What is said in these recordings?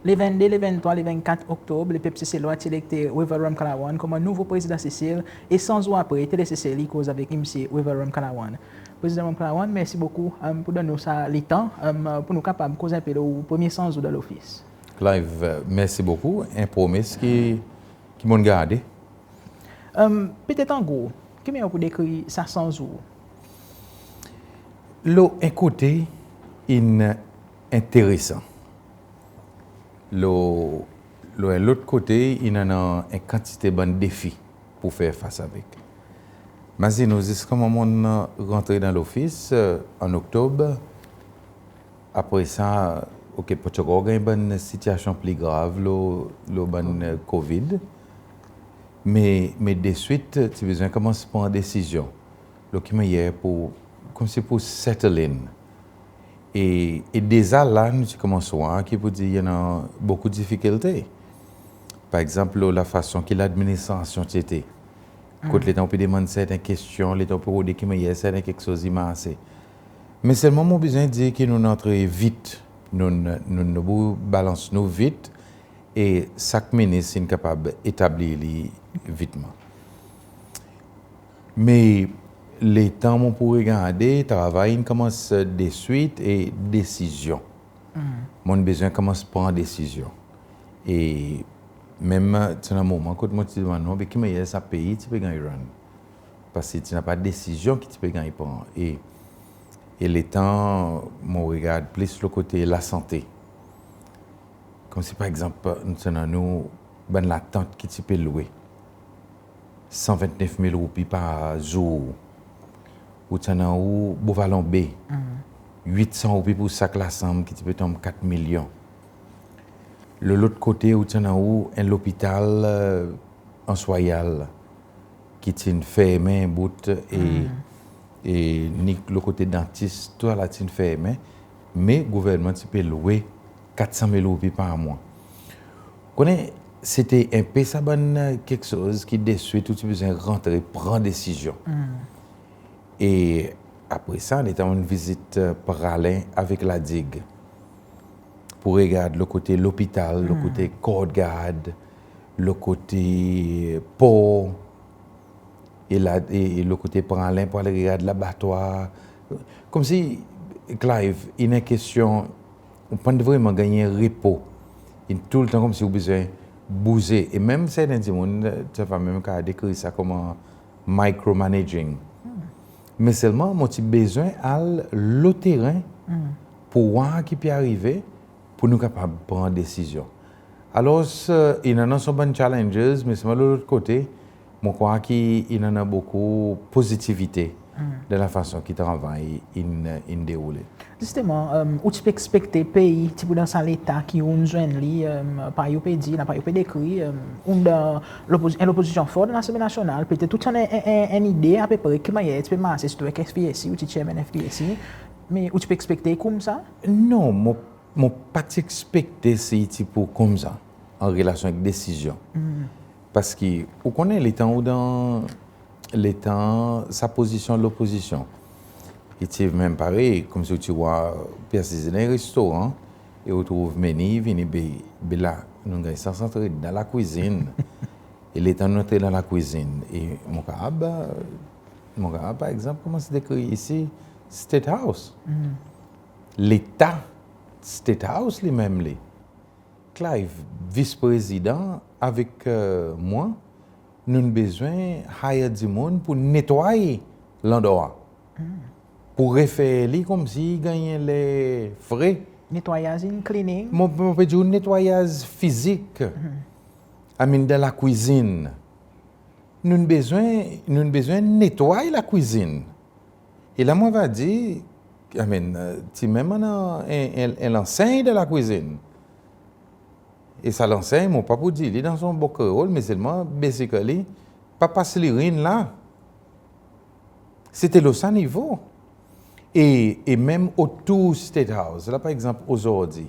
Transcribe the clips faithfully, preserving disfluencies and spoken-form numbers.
Le vennde, le venntrwa, le vennkat Oktob, lepep Seselwa ti elekte Wavel Ramkalawan konman nouvo Prezidan Sesel, e san zour apre, Tele Sesel i koz avek Msye Wavel Ramkalawan. Prezidan Ramkalawan, mersi bokou, e, pour donn nou sa letan, e, pour nou kapab koz en pe lo ou premye san zour dan lofis. Clive, e, mersi bokou. En promes ki, ki mon'n garde. E, petet an gro, ki mannyer ou pou dekrir sa san zour? Lo en kote, in enteresan. Lo, lo en lot kote, in annan en kantite bann defi pour fer fas avek. Mazin ou zis konman mon'n rantre dan lofis, e, an Oktob, apre sa, OK, pa ti ankor ganny bann sitiasyon pli grav lo, lo bann, e, COVID. Me, me deswit, ti bezwen konmans pran desizyon lo ki mannyer pour, konmsi pour settle in. E, e deza la, nou ti konmans war ki poudir i annan bokou difikilte. Par egzanp, lo lafason ki ladministrasyon ti ete. Kot letan ou pe demann serten kestyon, letan ou pe rode ki mannyer serten keksoz i marse. Me selman mon bezwen dir ki nou'n antre vit, nou'n, nou'n, nou'n balans nou vit, e sak minis in kapab etablir li vitman. Me letan mon pou regarde, travay in konmans deswit e desizyon. Mon'n bezwen konmans pran desizyon. E menm ti annan moman kot mon ti demann mwan, be ki mannyer sa pei ti pe ganny run? Paski ti napa desizyon ki ti pe ganny pran. E, e letan mon regard plis lo kote lasante. Konmsi par egzanp, nou ti annan nou bann latant ki ti pe lwe san ventnef mil roupi par zour. Ou ti annan ou Beau Vallon Bay, wit san roupi pour sak lasanm ki ti pe tonm kat milyon. Lo lot kote, ou ti annan ou en lopital, e, Anse Royale ki ti'n fermen bout e, e ni lo kote dantis, tou la ti'n fermen, me gouvernman ti pe lwe kat san mil roupi par mwan. Konnen, se ti en pe sa bann, e, keksoz ki deswit ou ti bezwen rantre pran desizyon. E apre sa, letan mon'n vizit, e, Praslin avek La Digue, pour regard lo kote lopital, lo kote kordgard, lo kote por, e la, e, e lo kote Praslin pour al regard labatwar. Konmsi, Clive, in en kestyon, ou pa'n vreman ganny repo. In toultan konmsi ou bezwen bouze. E menm serten dimoun, e, ti ava menm kapab dekrir sa konman micromanaging. Me selman, mon ti bezwen al lo teren pour war ki pe arive, pour nou kapab pran desizyon. Alors, e, in annan son bann challenges, me selman lo lot kote, mon krwar ki in annan bokou pozitivite dan lafason ki travay in, in deroule. Zisteman, e, ou ti pe ekspekte pei ti pou dan sa leta ki ou'n zwenn li, e, parey ou pe dir, la parey ou pe dekrir, e, ou'n dan lopozi-, en lopozisyon for dan Lasanble Nasyonal, petet ou ti annan en, en, en ide apepre ki mannyer ti pe marse, sirtou avek FPAC, ou ti chairman FPAC, me ou ti pe ekspekte koumsa? Non, mon, mon pa ti ekspekte si ti pou koumsa, an relasyon avek desizyon. Paski, ou konnen, letan ou dan, letan sa pozisyon lopozisyon, i ti menm parey, konmsi ou ti war, pe asize dan en restoran, e ou trouv meni vini, be, be la, nou ganny sans antre dan lakwizin. E letan nou antre dan lakwizin, e mon kapab, mon kapab, par egzanp, konmans dekrir isi State House. Leta State House li menm li. Clive, vis prezidan avek, e, mwan, nou'n bezwen hire dimoun pour netway landrwa. Pour refer li konmsi i ganny ler fre. Netwayaz, in cleaning? Mon, mon pe dir ou netwayaz fizik. I mean, dan lakwizin. Nou'n bezwen, nou'n bezwen netway lakwizin. E la mon ava dir, I mean, e, ti menm annan en, en, en lansenny dan lakwizin. E sa lansenny, mon pa pou dir li dan son bon kreol, me selman, basically, pa pas lirin la. Se ti lo sa nivo. E, e menm otour State House, la par egzanp, ozordi,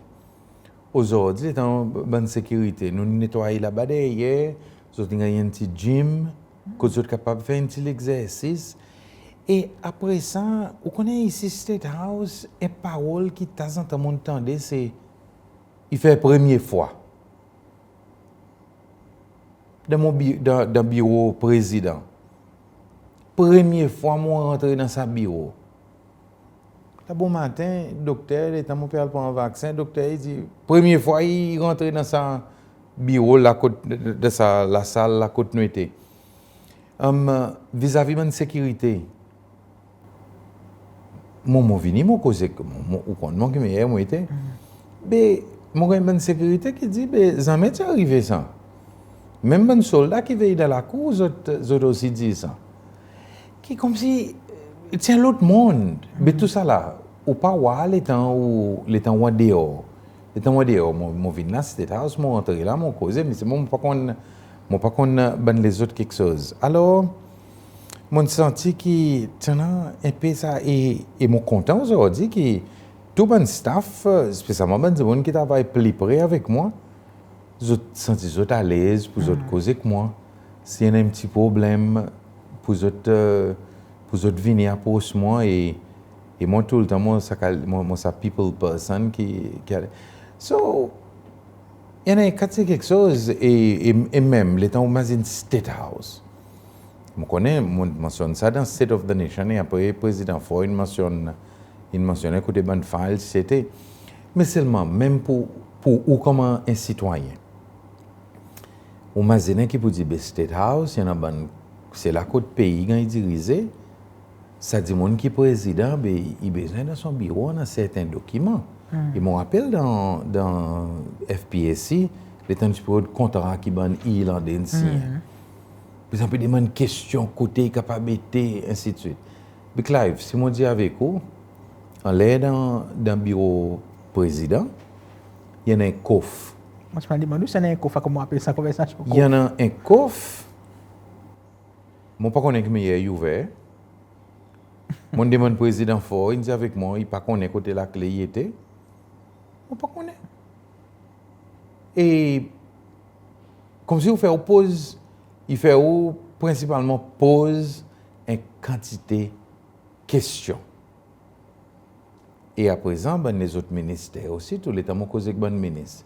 ozordi, letan bann sekirite, nou netway laba deryer, zot in ganny en pti gym, kot zot kapab fer en pti legzersis. E apre sa, ou konnen isi State House, en parol ki tanzantan mon'n tande, se i fer premye fwa dan mon bi-, dan, dan biro Prezidan. Premye fwa mon rantre dan sa biro. La bomaten, dokter, letan mon pe al pran vaksen, dokter i dir, premye fwa i rantre dan sa biro la kot, dan sa lasal la kot nou ete. Am, vizavi bann sekirite, mon, mon vini, mon koze, mon, mon, ou konn mwan ki mannyer mon ete. Be, mon ganny bann sekirite ki dir, be, zanmen ti arive sa. Menm bann solda ki vey dan lakour, zot, zot osi dir sa. Ki konmsi, ti en lot monn. Be, tousala, ou pa war letan ou, letan ou andeor. Letan ou andeor, mon, mon vin la State House, mon rantre la, mon koze, me selman mon pa konn, mon pa konn bann lezot keksoz. Alor, mon santi ki ti annan en pe sa, e, e mon kontan ozordi ki tou bann staff, espesyalman bann dimoun ki travay pli pre avek mwan, zot santi zot alez pour zot koz ek mwan. Si i annan en pti problenm, pour zot, e, pour zot vini apros mwan, e, e mwan toultan mon sa kal-, mon, mon sa people person ki, ki ale. So, i annan en kantite keksoz, e, e, e menm letan ou mazin State House. Mon konnen, mon, mansyonn sa dan State of the Nation, e apre Prezidan Faure in mansyonn, in mansyonn kote bann files ti ete. Me selman, menm pour, pour ou konman en sitwayen, ou mazinen ki pour dir be State House, i annan bann, se la kot pei i ganny dirize, sa dimoun ki Prezidan, be, i bezwen dan son biro annan serten dokiman. E mon rapel dan, dan F P A C, letan ti pe rod kontra ki bann Irlande in sinyen. Prezan pe demann kestyon, kote i kapab ete, ensidswit. Be Clive, si mon dir avek ou, anler dan, dan biro Prezidan, i annan en kof. Mon ti pe demann ou si i annan en kof, a konman ou apel sa konversasyon kof? I annan en kof. Mon pa konnen ki mannyer i ouver. Mon demann Prezidan Faure, in dir avek mwan, i pa konnen kote lakle i ete. Mon pa konnen. E konmsi ou fer ou poz, i fer ou prensipalman poz en kantite kestyon. E aprezan, bann lezot minister osi, tou letan mon koz ek bann minis,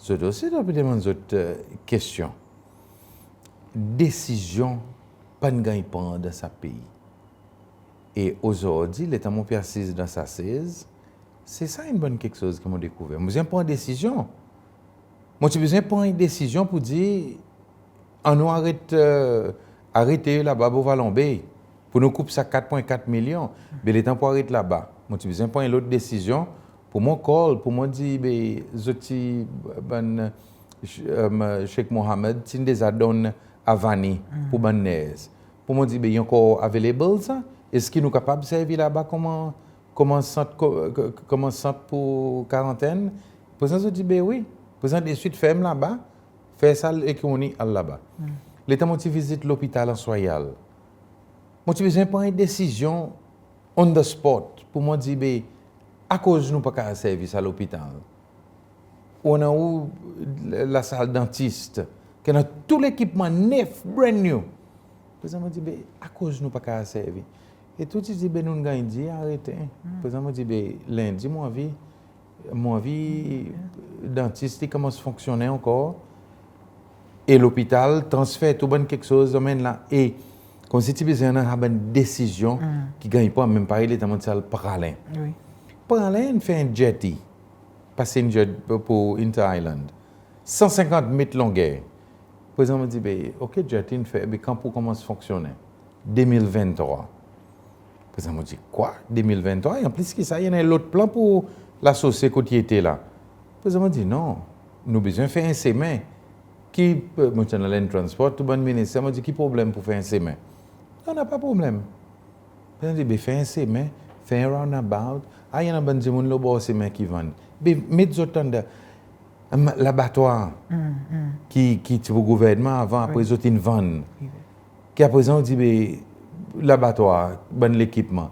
zot osi, zot pe demann zot, e, kestyon. Desizyon pa'n ganny pran dan sa pei. E ozordi, letan mon pe asiz dan sa sez, se sa enn bann keksoz ki mon dekouver. Mon bezwen pran desizyon. Mon ti bezwen pran en desizyon pour dir, annou aret, e, arete laba Beau Vallon Bay, pour nou koup sa kat pwen kat milyon. Be letan pour aret laba, mon ti bezwen pran en lot desizyon pour mon call, pour mon dir, be, zot ti, bann, e, Sheikh Mohammed, ti'n deza donn avani pour bann nurse. Pour mon dir, be, i ankor available sa? Eski nou kapab servi laba konman, konman sant, ko-, ko-, konman sant pour karantenn? Prezan zot dir, be wi. Prezan deswit ferm laba, fer sa ek ou ni al laba. Letan mon ti vizit lopital Anse Royale, mon ti bezwen pran en desizyon on the spot pour mon dir, be, akoz nou pa kapab servi sa lopital? Ou annan ou lasal dantis, ki annan tou lekipman nef, brand new. Prezan mon dir, be, akoz nou pa kapab servi? E tou ti dir, be, nou'n ganny dir arete. Prezan mon dir, be, Lendi mon anvi, mon anvi dantis i konmans fonksyonnen ankor. E lopital transfer tou bann keksoz, anmenn la. E konmsi ti bezwen annan sa bann desizyon ki ganny pran, menm parey letan mon ti al Praslin. Praslin in fer en jetty, pas en jetty pour inter-island, san senkant met longer. Prezan mon dir, be, ok, jetty in fer, be, kan pour konmans fonksyonnen? De mil venntrwa. Prezan mon dir, kwa? De mil venntrwa? E anplis ki sa, i annan en lot plan pour lasose kot i ete la. Prezan mon dir, non, nou bezwen fer en semen. Ki, e, mon ti annan Land Transport, tou bann minister, mon dir, ki problenm pour fer en semen? Non, napa problenm. Prezan dir, be, fer en semen, fer en roundabout. A, i annan bann dimoun lo bor semen ki vann. Be, met zot anndan. Labatwar ki, ki ti pour gouvernman avan, apre zot in vann. Ki aprezan ou dir, be, labatwar, bann lekipman.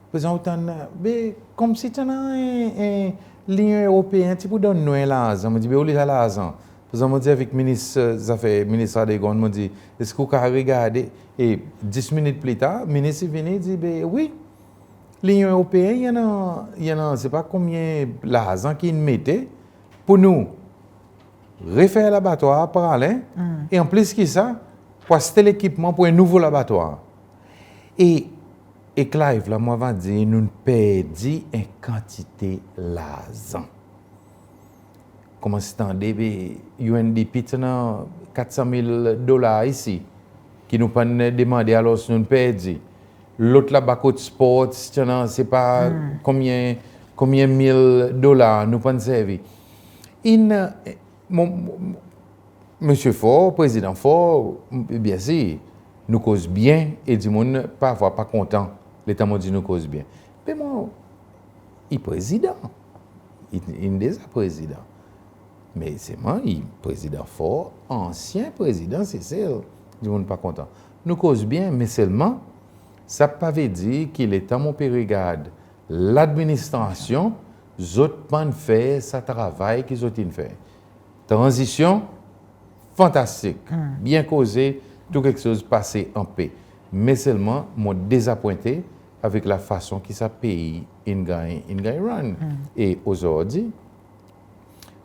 Prezan ou tann, be, konmsi ti annan en, en, Linyon Eropeen ti pour donn nou en larzan. Mon dir, be, oule sa larzan? Prezan mon dir avek minis, e, zafer, minis Radegonde, mon dir, eski ou kapab regarde? E dis minit pli tar, minis i vini, i dir, be wi, Linyon Eropeen, i annan, i annan, se pa konbyen larzan ki in mete, pour nou refer labatwar Praslin, e an plis ki sa, pour aste lekipman pour en nouvo labatwar. E, e Clive, la mon ava dir, nou'n perdi en kantite larzan. Konman si tande, be, U N D P ti annan kat san mil dolar isi, ki nou pa'n demande, alors nou'n perdi. Lot laba kot sports, ti annan, sepa konbyen, konbyen mil dolar nou pa'n servi. In, eh, mon, mon, Msye Faure, Prezidan Faure, m-, byensir, nou koz byen e dimoun parfwa pa kontan letan mon dir nou koz byen. Be mon, i prezidan. I, in deza prezidan. Me selman, i Prezidan Faure, ansyen prezidan Sesel, dimoun pa kontan. Nou koz byen, me selman, sa pa vedir ki letan mon pe regard ladministrasyon, zot pa'n fer sa travay ki zot in fer. Tranzisyon, fantastik. Byen koze, tou keksoz pase an pe. Me selman, mon dezapwente avek lafason ki sa pei in ganny, in ganny run. E ozordi,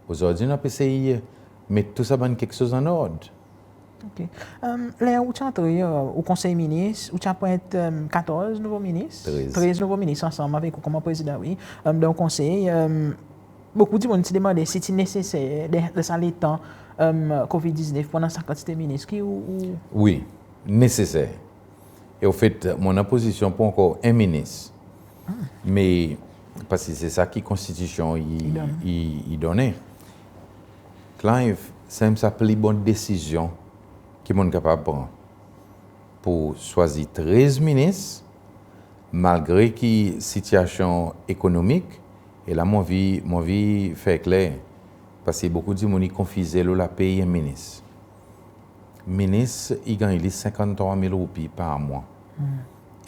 ozordi nou pe esey met tou sa bann keksoz an ord. OK. Em, ler ou ti antre, e, o Konsey Minis, ou ti apwent, em, katorz nouvo minis? Trez. Trez nouvo minis ansanm avek ou konman prezidan, wi. Em, dan ou konsey, em, bokou dimoun ti demande si ti neseser, dan, dan sa letan, em, COVID diznef, pou annan sa kantite minis ki ou, ou... Wi, neseser. E ofet, mon annan pozisyon pour ankor en minis. Me, parski se sa ki Konstitisyon i, i donnen. Clive, sanmenm sa pli bon desizyon ki mon'n kapab pran. Pour swazir trez minis, malgre ki sitiasyon ekonomik, e la mon anvi, mon anvi fer kler, parski bokou dimoun i konfize lo lapey en minis. Minis i ganny li senkanntrwa mil roupi par mwan.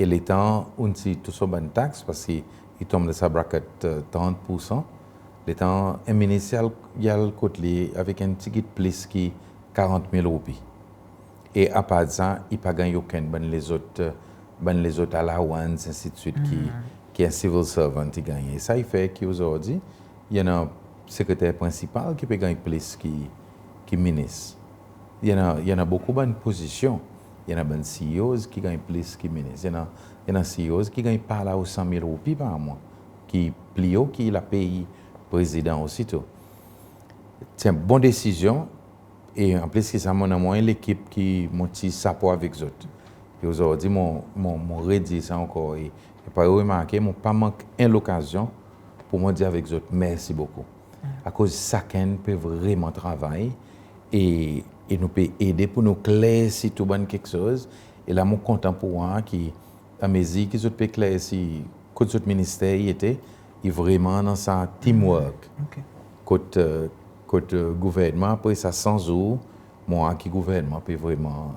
E letan ou'n tir tou son bann taks, parski i tonm dan sa bracket, e, trant poursan, letan en minis i al, i al kot li avek en tigit plis ki karant mil roupi. E apard sa, i pa ganny okenn bann lezot, e, bann lezot allowance, ensidswit, ki, ki en civil servant i ganny. E sa i fer ki ozordi, i annan sekreter prensipal ki pe ganny plis ki, ki minis. I annan, i annan bokou bann pozisyon. I annan bann C E Os ki ganny plis ki minis. I annan, i annan C E Os ki ganny par lao san mil roupi par mwan, ki pli o ki lapey prezidan osi tou. Ti en bon desizyon, e an plis ki sa, mon annan mwan en lekip ki mon tir sapo avek zot. E ozordi, mon, mon, mon redir sa ankor, e, e parey ou remarke, mon pa mank en lokazyon pour mon dir avek zot mersi bokou. Akoz sakenn pe vreman travay e, e nou pe ede pour nou klersi tou bann keksoz. E la mon kontan pour war ki, amezir ki zot pe klersi kot zot minister i ete, i vreman annan sa teamwork. OK. Kot, e, kot, e, gouvernman, apre sa san zour, mon war ki gouvernman pe vreman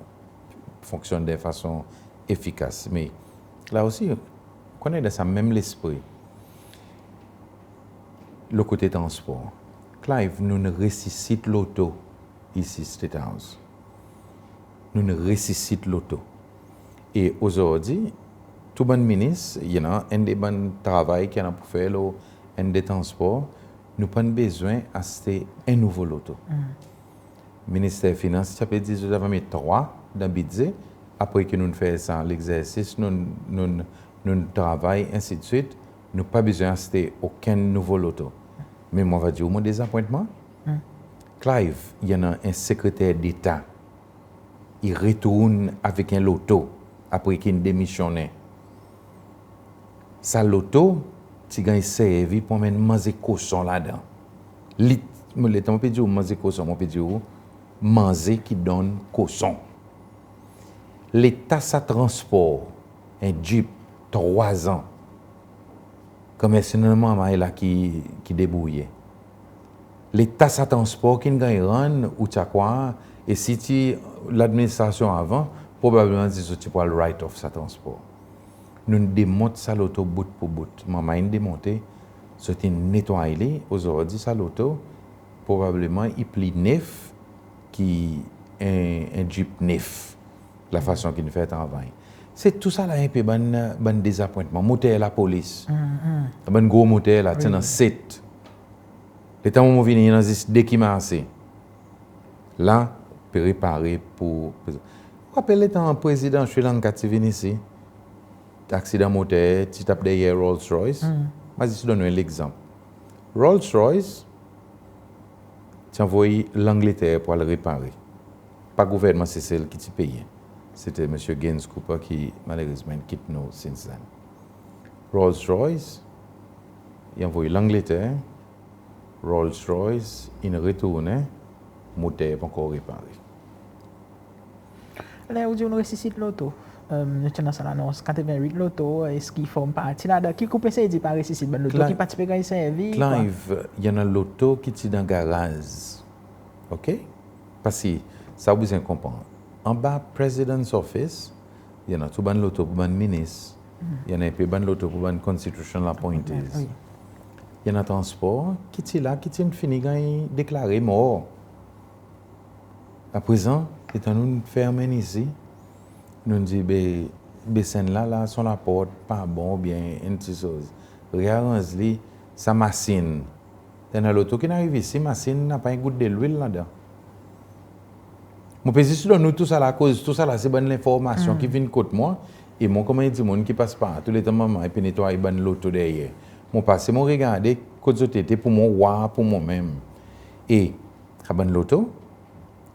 fonksyonn dan fason efikas. Me la osi, konnen dan sa menm lespri, lo kote transpor. Clive, nou'n resisit loto isi State House. Nou'n resisit loto. E ozordi, tou bann minis, i annan enn de bann travay ki annan pour fer lo enn de transpor, nou pa'n bezwen aste en nouvo loto. Minister Finans ti pe dir zot ava met trwa dan bidze, apre ki nou'n fer sa legzersis, nou'n, nou'n, nou'n travay, ensidswit, nou pa bezwen aste okenn nouvo loto. Me mon ava dir ou mon dezapwentman. Clive, i annan en sekreter deta, i retourn avek en loto apre ki in demisyonnen. Sa loto ti ganny servi pour anmenn manze koson ladan. Li, letan mon pe dir ou manze koson, mon pe dir ou manze ki donn koson. Leta sa transpor, en Jeep, trwa an. Konman si nou annan manmay la ki, ki debourye. Leta sa transpor ki'n ganny rann, ou ti a krwar, e si ti ladministrasyon avan, probableman zot ti pou al write off sa transpor. Nou'n demont sa loto bout pour bout. Manmay in demonte, zot in netway li, ozordi sa loto, probableman i pli nef ki en, en Jeep nef, lafason ki nou fer travay. Se tou sa la en pe bann, bann dezapwentman. Moter lapolis. Bann gro moter la, ti annan set. Letan mon vini, i annan zis de ki marse. La, pe repare pour, pour... Ou rapel letan Prezidan Sri Lanka ti vin isi, aksidan moter, ti tap deryer Rolls Royce. Mm. Mon zis donn ou en legzanp. Rolls Royce ti anvoy Langleter pour al repare. Pa gouvernman Sesel ki ti peye. Se ti Msye Gaynes Cooper ki malerezman in kit nou since then. Rolls Royce, i anvoy Langleter, Rolls Royce in retournen, moter pa ankor repare. Ler ou dir ou'n resisit loto, e, nou ti annan sa lanons katreven-wit loto, eski i form parti ladan? Ki ou pe esey dir par resisit bann loto ki pa ti pe ganny servi, kwa? Clive, i annan loto ki ti dan garaz. OK? Parski sa ou bezwen konpran. Anba President's Office, i annan tou bann loto pour bann minis. Mm. I annan en pe bann loto pour bann constitutional appointees. Wi. I annan transpor ki ti la, ki ti'n fini ganny deklare mor. Aprezan, letan nou'n fermen isi, nou'n dir be, be sa la, la son laport pa bon, oubyen en pti soz. Rearanz li, sa masin. Sa loto ki'n ariv isi, masin napa en gout delwil ladan. Mon pe zis donn ou tou sa la, akoz tou sa la se bann lenformasyon ki vin kot mwan, e mwan konman en dimoun ki pas partou, letan mon pe netway bann loto deryer, mon pase, mon regarde kot zot ete pour mwan war pour mwan menm. E sa bann loto,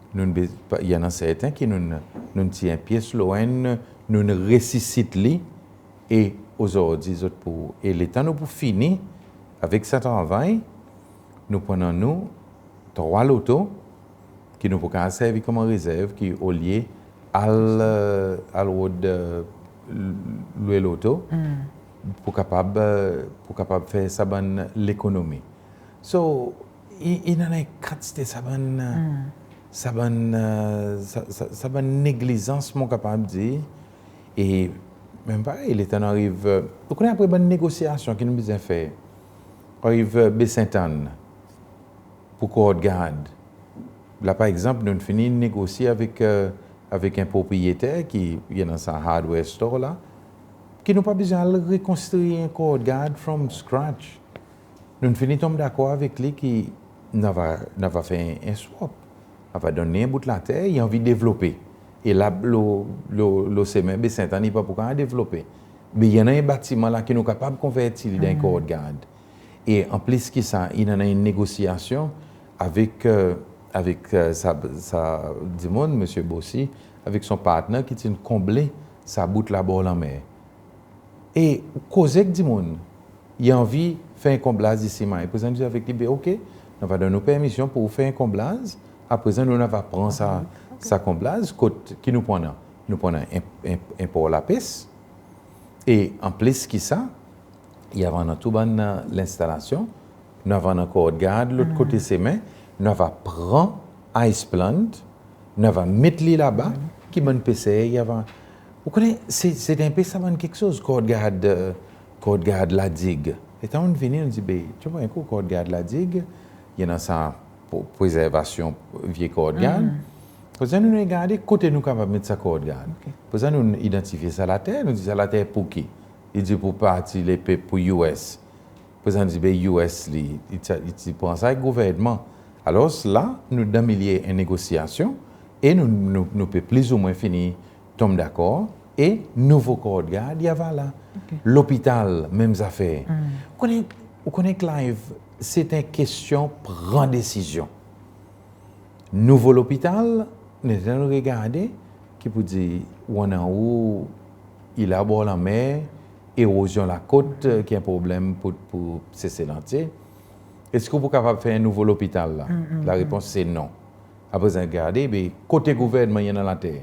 nou'n be-, pa, i annan serten ki nou'n, nou'n tir en pyes lo enn, nou'n resisit li, e ozordi zot pou, e letan nou pou fini avek sa travay, nou pou annan nou trwa loto ki nou pou kapab servi konman rezerv, ki olye al, e, al rod, e, lwe loto, pou kapab, e, pou kapab fer sa bann lekonomi. So, i, i annan en kantite sa bann, sa bann, e, sa, sa, sa bann neglizans, mon kapab dir. E menm parey, letan nou ariv, e, ou konnen apre bann negosyasyon ki nou bezwen fer, ariv, e, Baie Sainte Anne pour Courtyard. La, par egzanp, nou'n fini negosye avek, e, avek en propriyeter ki, i annan sa hardware store la, ki nou pa bezwen al rekonstri en Courtyard from scratch. Nou'n fini tonm dakor avek li ki nou ava, nou ava fer en swap. Nou ava donn li en bout later, i anvi devlope. E la, lo, lo, lo semen Baie Sainte Anne, i pa pou kapab devlope. Me i annan en batiman la ki nou kapab konverti li dan en Courtyard. E anplis ki sa, i annan en negosyasyon avek, e, avek, e, sa, sa dimoun, Msye Bossy, avek son partner ki ti'n konble sa bout la bor lanmer. E koze ek dimoun, i anvi fer en konblaz isi, me prezan nou dir avek li, be OK, nou ava donn ou permisyon pour ou fer en konblaz, aprezan nou, nou ava pran sa, sa konblaz, kot ki nou pou annan? Nou pou annan en, en, en por lapes, e anplis ki sa, i ava annan tou bann, e, lenstalasyon, nou ava annan Courtyard lot kote semen, nou ava pran ice plant, nou ava met li laba, ki bann peser i ava. Ou konnen, se, se en pe sa bann keksoz, Courtyard, e, Courtyard La Digue. Letan nou'n vini, nou'n dir, be, ti annan en kou Courtyard La Digue, i annan sa prezervasyon vye Courtyard. Prezan nou, nou regarde kote nou kapab met sa Courtyard. OK. Prezan nou idantifye sa later, nou dir sa later pour ki? I dir pour Parti Lepep, pour U S. Prezan nou dir, be, U S li, i ti, i ti pran sa ek gouvernman. Alors la, nou dan milye en negosyasyon e nou, nou, nou pe plizoumwen fini tonm dakor e nouvo Courtyard i ava la. OK. Lopital, menm zafer. Ou konnen, ou konnen, Clive, se en kestyon pran desizyon. Nouvo lopital, nou, nou regarde, ki pou dir, ou annan ou, i la bor lanmer, erozyon lakot, e, ki en problenm pour, pour Sesel antye. Eski ou pou kapab fer en nouvo lopital la? Larepons se non. Apre sa, regarde, be, kote gouvernman i annan later?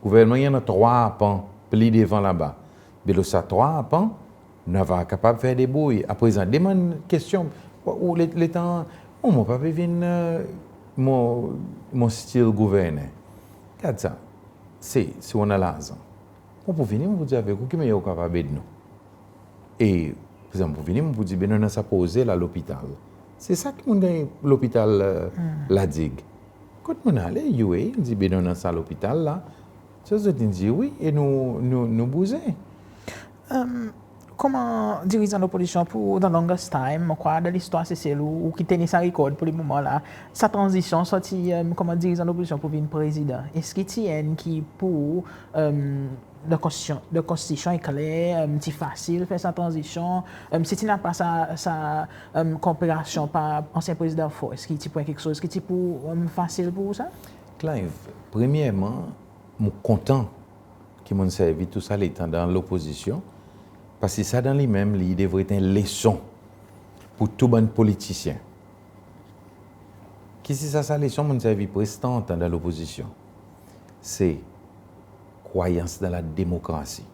Gouvernman i annan trwa arpan pli devan laba. Be, lo sa trwa arpan, nou ava kapab fer debrouy. Aprezan, demann kestyon, ou le, letan, o, mon pa pe vin, e, mon, mon stil gouverner. Gard sa, se, si ou annan larzan, mon pou vini, mon pou dir avek ou ki mannyer ou kapab ed nou. E, prezan, mon pou vini, mon pou dir, be, nou annan sa proze la, lopital. Se sa ki mon'n ganny lopital, e, La Digue. Kot mon'n ale, U A E, dir, be, nou annan sa lopital la. Sa zot in dir wi, e nou, nou, nou bouze. Em, Koman dirizan lopozisyon pour the longest time, mon krwar dan listwar Sesel ou, ou ki teni sa rikord pour lemoman la, sa tranzisyon sorti, e, koman dirizan lopozisyon pour vin prezidan, eski ti enn ki pour, e, dan konstitisyon, dan konstitisyon i kler, e, ti fasil fer sa tranzisyon, e, si ti napa sa, sa, e, koperasyon par ansyen Prezidan Faure, eski ti pou en keksoz ki ti pou, e, fasil pour ou sa? Clive, premyerman, mon kontan ki mon'n servi tou sa letan dan lopozisyon, paski sa dan li menm li devret en leson pour tou bann politisyen. Ki si sa, sa leson mon'n servi pres trant an dan lopozisyon, se krwayans dan la demokrasi.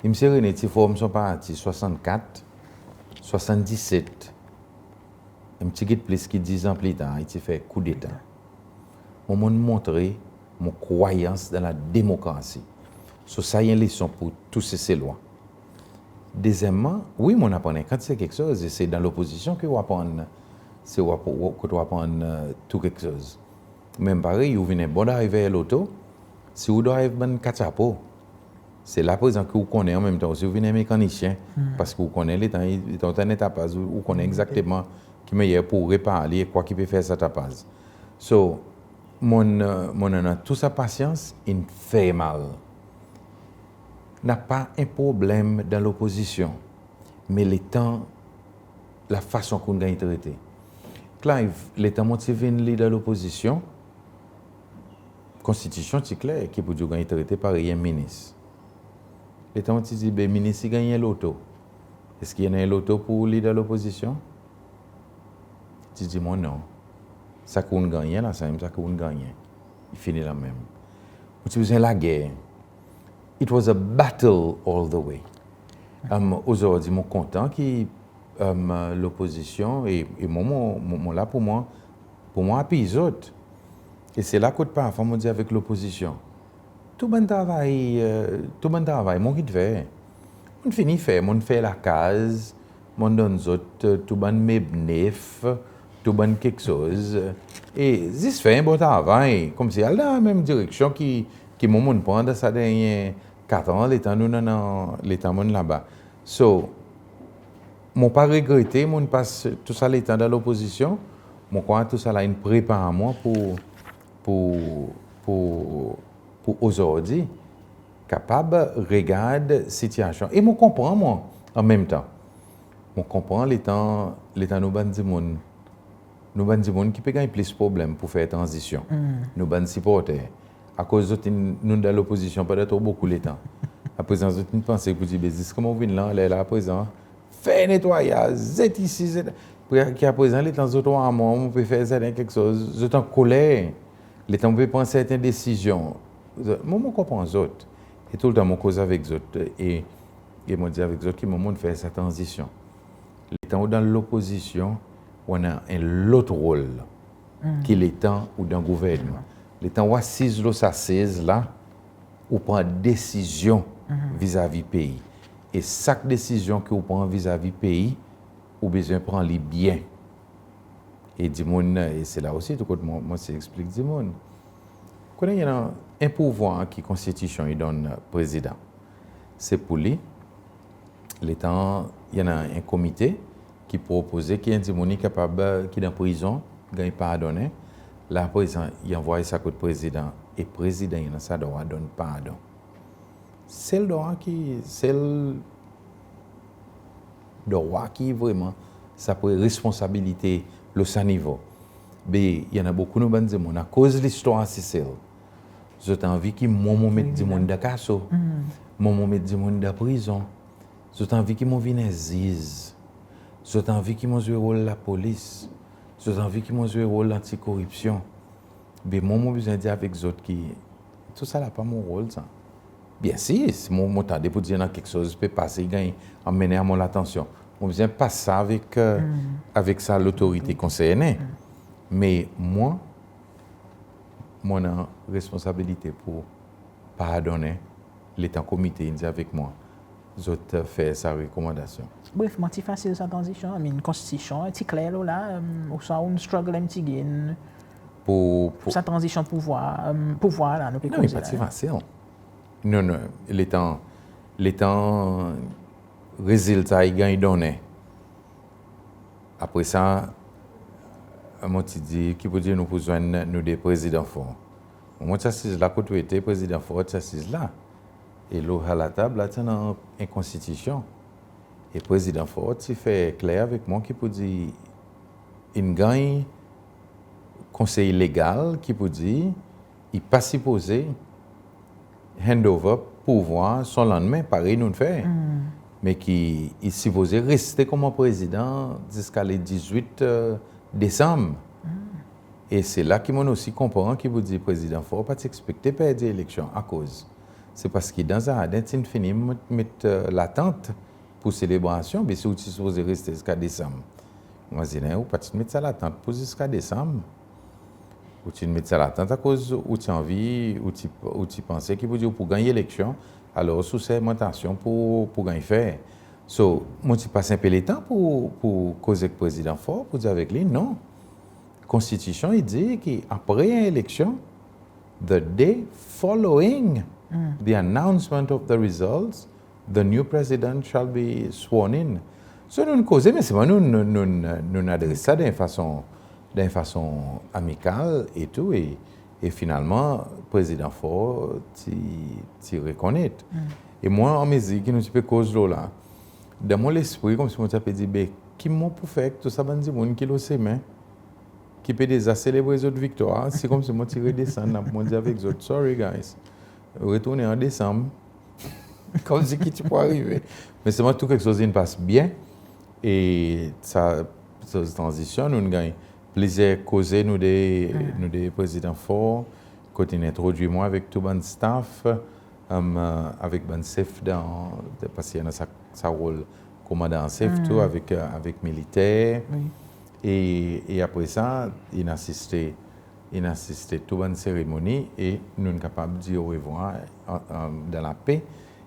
Msye René ti form son parti swasannkat, swasanndiset, en pti git plis ki diz an pli tar, i ti fer koudeta. Mwan, mon'n montre mon krwayans dan la demokrasi. So sa i en leson pour tou Seselwa. Dezyenmman, wi, mon'n aprann en kantite keksoz, e se dan lopozisyon ki ou aprann, se ou ap-, ou, kot ou aprann, e, tou keksoz. Menm parey, ou vin en bon drayver loto, si ou drayv bann katchapo, se la prezan ki ou konnen an menm tan osi ou vin en mekanisyen, paski ou konnen letan, letan ou annan tapaz, ou, ou konnen egzakteman ki mannyer pour ou repar li e kwa ki pe fer sa tapaz. So, mon'n, e, mon'n annan tou sa pasyans, in fer mal. Napa en problenm dan lopozisyon, me letan, lafason ki ou'n ganny trete. Clive, letan mon ti vin lider lopozisyon, konstitisyon ti kler ki pour dir ou ganny trete parey en minis. Letan mon ti dir, be minis i ganny en loto, eski i annan en loto pour lider lopozisyon? Ti dir mwan non. Sa ki ou'n gannyen la, sa menm sa ki ou'n gannyen. I fini la menm. Mon ti bezwen lager. It was a battle all the way. Em, ozordi mon kontan ki, em, lopozisyon, e, e mwan, mon, mon, mon la pour mwan, pour mwan apiy zot. E se la kot parfwa mon dir avek lopozisyon, tou bann travay, e, tou bann travay mon ki'n fer, mon'n fini fer, mon'n fer lakaz, mon'n donn zot, e, tou bann meb nef, tou bann keksoz, e zis fer en bon travay, konmsi al dan menm direksyon ki, ki mwan mon'n pran dan sa dernyen kat an, letan nou'n annan, letan mon'n laba. So, mon pa regrete mon'n pas tou sa letan dan lopozisyon. Mon krwar tou sa la in prepar mwan pour, pour, pour, pour ozordi kapab regard sitiyasyon. E mon konpran mwan, an menm tan. Mon konpran letan, letan nou bann dimoun, nou bann dimoun ki pe ganny plis problenm pour fer tranzisyon. Nou bann siporter. Akoz zot in, nou dan lopozisyon pandan tro bokou letan. Aprezan zot in panse pour dir, be zis konman ou vin la, ler la aprezan, fer netwayaz, zet isi, zet, ki aprezan letan zot war mwan mon pe fer serten keksoz, zot ankoler. Letan mon pe pran serten desizyon, zot, mwan, mon konpran zot. E toultan mon koz avek zot, e, e mon dir avek zot ki mwan mon'n fer sa tranzisyon. Letan ou dan lopozisyon, ou annan en lot rol ki letan ou dan gouvernman. Letan ou asiz lo sa sez la, ou pran desizyon vizavi pei. E sak desizyon ki ou pran vizavi pei, ou bezwen pran li byen. E dimoun, e se la osi tou kot mon, mon ti eksplik dimoun. Konnen i annan en pouvwar ki konstitisyon i donn prezidan. Se pour li, letan i annan en komite ki propoze ki en dimoun i kapab, ki dan prizon, ganny pardonnen, la prezan i anvoy sa kot prezidan, e prezidan i annan sa drwa donn pardon. Sel drwa ki, sel drwa ki vreman sa pre responsabilite lo sa nivo. Be, i annan bokou nou bann dimoun, akoz listwar Sesel, zot anvi ki mwan mon met dimoun dan kaso, mwan mon met dimoun dan prizon. Zot anvi ki mon vin en ziz. Zot anvi ki mon zwe rol lapolis. Zot anvi ki mon zwe rol antikoripsyon. Be mwan, mon bezwen dir avek zot ki tou sa la pa mon rol sa. Byensir, si mon, mon tande pour dir i annan keksoz pe pase, i ganny anmennen a mon latansyon, mon bezwen pas sa avek, e, avek sa lotorite konsernen. Me mwan, mon annan responsabilite pour pardonnen letan komite in dir avek mwan zot, e, fer sa rekomandasyon. Bref, mwan, ti fasil sa tranzisyon, I mean, konstitisyon ti kler lo la, e, ouswa ou'n struggle en pti gin pour, pour sa tranzisyon pouvwar, e, pouvwar la, nou pe koze la. Non, i pa ti fasil. Non, non, letan, letan rezilta i ganny donnen. Apre sa, mon ti dir ki pou dir nou pou zwenn nou de Prezidan Faure. Mon ti asiz la kot ou ete, Prezidan Faure ti asiz la. E lo sa latab la ti annan en konstitisyon. E Prezidan Faure ti fer kler avek mwan ki pou dir in ganny konsey legal ki pou dir i pa sipoze hand over pouvwar son lannmen parey nou'n fer. Me ki i sipoze reste konman Prezidan ziska le dizwit Desanm. E se la ki mon'n osi konpran ki pou dir Prezidan Faure pa ti ekspekte perdi eleksyon. Akoz? Se paski dan zarden ti'n fini met, met latant pour selebrasyon, be si ou ti sipoze reste ziska Desanm. Imazinen ou pa ti met sa latant pour ziska Desanm. Ou ti'n met sa latant akoz ou ti anvi, ou ti, ou ti panse ki pou dir ou pou ganny eleksyon, alors ou sermantasyon pou, pou ganny fer. So, mon ti pas en pe letan pour, pour koz ek Prezidan Faure, pour dir avek li, non. Konstitisyon i dir ki apre en eleksyon, the day following the announcement of the results, the new president shall be sworn in. So nou'n koze, me selman nou, nou, nou, nou'n adres sa dan en fason, dan en fason amikal e tou, e, e finalman Prezidan Faure ti, ti rekonnet. E mwan, anmezir ki nou ti pe koz lo la, dan mon lespri, konmsi mon ti a pe dir, be, ki mon pou fer ek tou sa bann dimoun ki lo semen, ki pe deza selebre zot viktwar, si konmsi mon ti redesann la, mon dir avek zot, sorry guys, retournen an Desanm. Konmsi ki ti pou arive. Me selman tou keksoz in pas byen. E sa, sa tranzisyon, nou'n ganny plizyer koze nou de, nou de Prezidan Faure, kot in entrodwir mwan avek tou bann staff, avek bann sef dan, paski i annan sa, sa rol komandan an sef tou, avek, avek militer. E, e apre sa, in asiste, in asiste tou bann seremoni e nou'n kapab dir orevwar dan lape.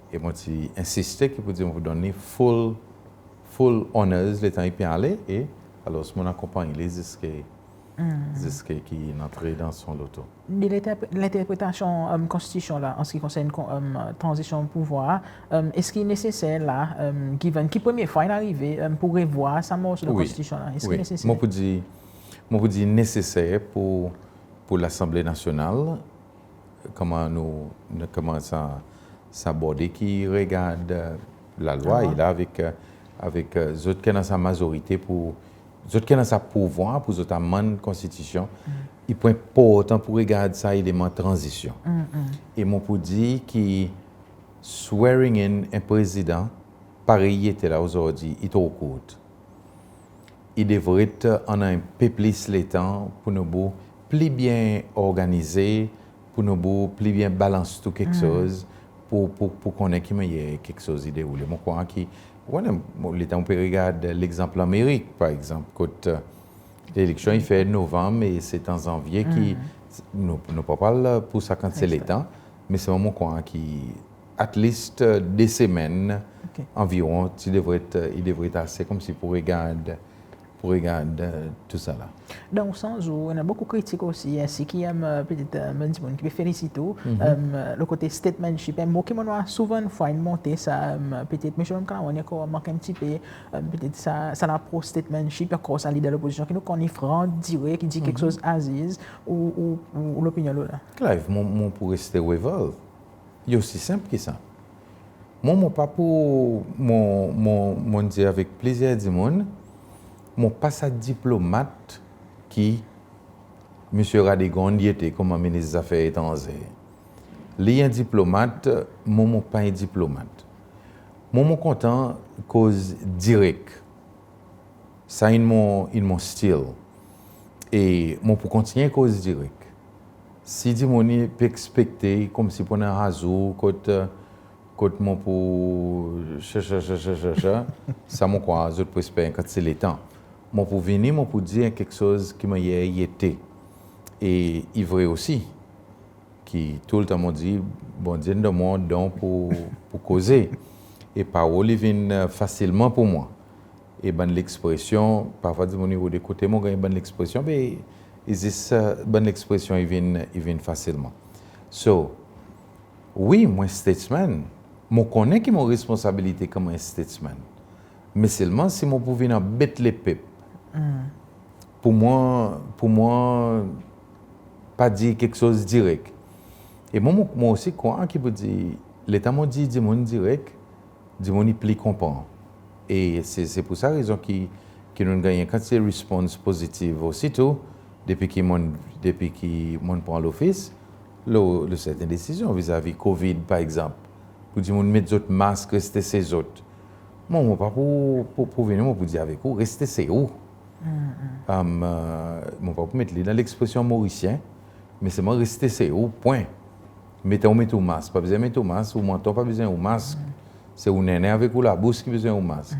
E mon ti ensiste ki pou dir mon pou donn li full, full honours letan i pe ale, e alors mon'n akonpanny li ziske, ziske ki in antre dan son loto. De lenterpretasyon konstitisyon la, an se ki konsern tranzisyon pouvwar, eski i neseser la, given ki premye fwa in arive, pour revwar sa morso konstitisyon la? Eski i neseser? Mon pou dir, mon pou dir neseser pour, pour Lasanble Nasyonal, konman nou, nou konman sa, sa body ki regard lalwa, e la avek, avek zot ki annan sa mazorite pour, zot ki annan sa pouvwar pour zot amann konstitisyon, i pou enportan pour regard sa eleman tranzisyon. E mon pou dir ki swearing in en prezidan, parey i ete la ozordi, i tro kourt. I devret annan en pe plis letan pour nou pou pli byen organize, pour nou pou pli byen balans tou keksoz, pour, pour, pour konnen ki mannyer keksoz i deroule. Mon krwar ki, ou konnen, letan ou pe regard legzanp Lanmerik, par egzanp, kot leleksyon i fer Novanm e se an Zanvye ki nou, nou pa pral pour sa kantite letan, me selman mon krwar ki at least de semenn anviron, ti devret, i devret ase konmsi pour regard, pour regard tou sa la. Dan ou sans ou, i annan bokou kritik osi, ensi ki petet bann dimoun ki pe felisit ou, lo kote statesmanship, en mo ki mon war souvan fwa in monte sa, petet Msye Ramkalawan i ankor mank en pti pe, petet sa, sa lapros statesmanship, ankor sa lider lopozisyon ki nou konn i fran, direk, i dir keksoz aziz, ou, ou, ou, ou lopinyon lo la? Clive, mon, mon pou reste Wavel. I osi senp ki sa. Mwan, mon pa pou, mon, mon, mon dir avek plizyer dimoun, mon pa sa diplomat ki Msye Radegonde i ete konman minis zafer etranze. Li en diplomat, mwan, mon pa en diplomat. Mwan, mon kontan koz direk. Sa in mon, in mon stil. E mon pou kontinyen koz direk. Si dimoun i pe ekspekte konmsi pou annan sa zour kot, kot mon pou sa, sa, sa, sa, sa, sa, mon krwar zot pou esper en kantite letan. Mon pou vini, mon pou dir keksoz ki mannyer i ete. E i vre osi ki toultan mon dir, Bondye in donn mwan don pou, pou koze. E parol i vin fasilman pour mwan. E bann lekspresyon, parfwa dimoun i rode kote mon ganny bann lekspresyon, be i zis, bann lekspresyon i vin, i vin fasilman. So, wi, mwan statesman, Mon konnen ki mon responsabilite konman en statesman. Me selman si mon pou vin anbet lepep, pour mwan, pour mwan pa dir keksoz direk. E mwan, mon, mon osi krwar ki pour dir, letan mon dir dimoun direk, dimoun i pli konpran. E se, se pour sa rezon ki, ki nou'n ganny en kantite response pozitiv osi tou, depi ki mon'n, depi ki mon'n pran lofis, lo, lo serten desizyon vizavi COVID, par egzanp, pour dimoun met zot mask, reste se zot. Mwan, mon pa pou, pou, pou vini, mon pou dir avek ou, reste se ou. Am, e, mon pa pou met li dan lekspresyon morisyen, me selman reste se ou, pwen. Met ou met ou mask, pa bezwen met ou mask, ou manton pa bezwen ou mask. Se ou nennen avek ou labous ki bezwen ou mask.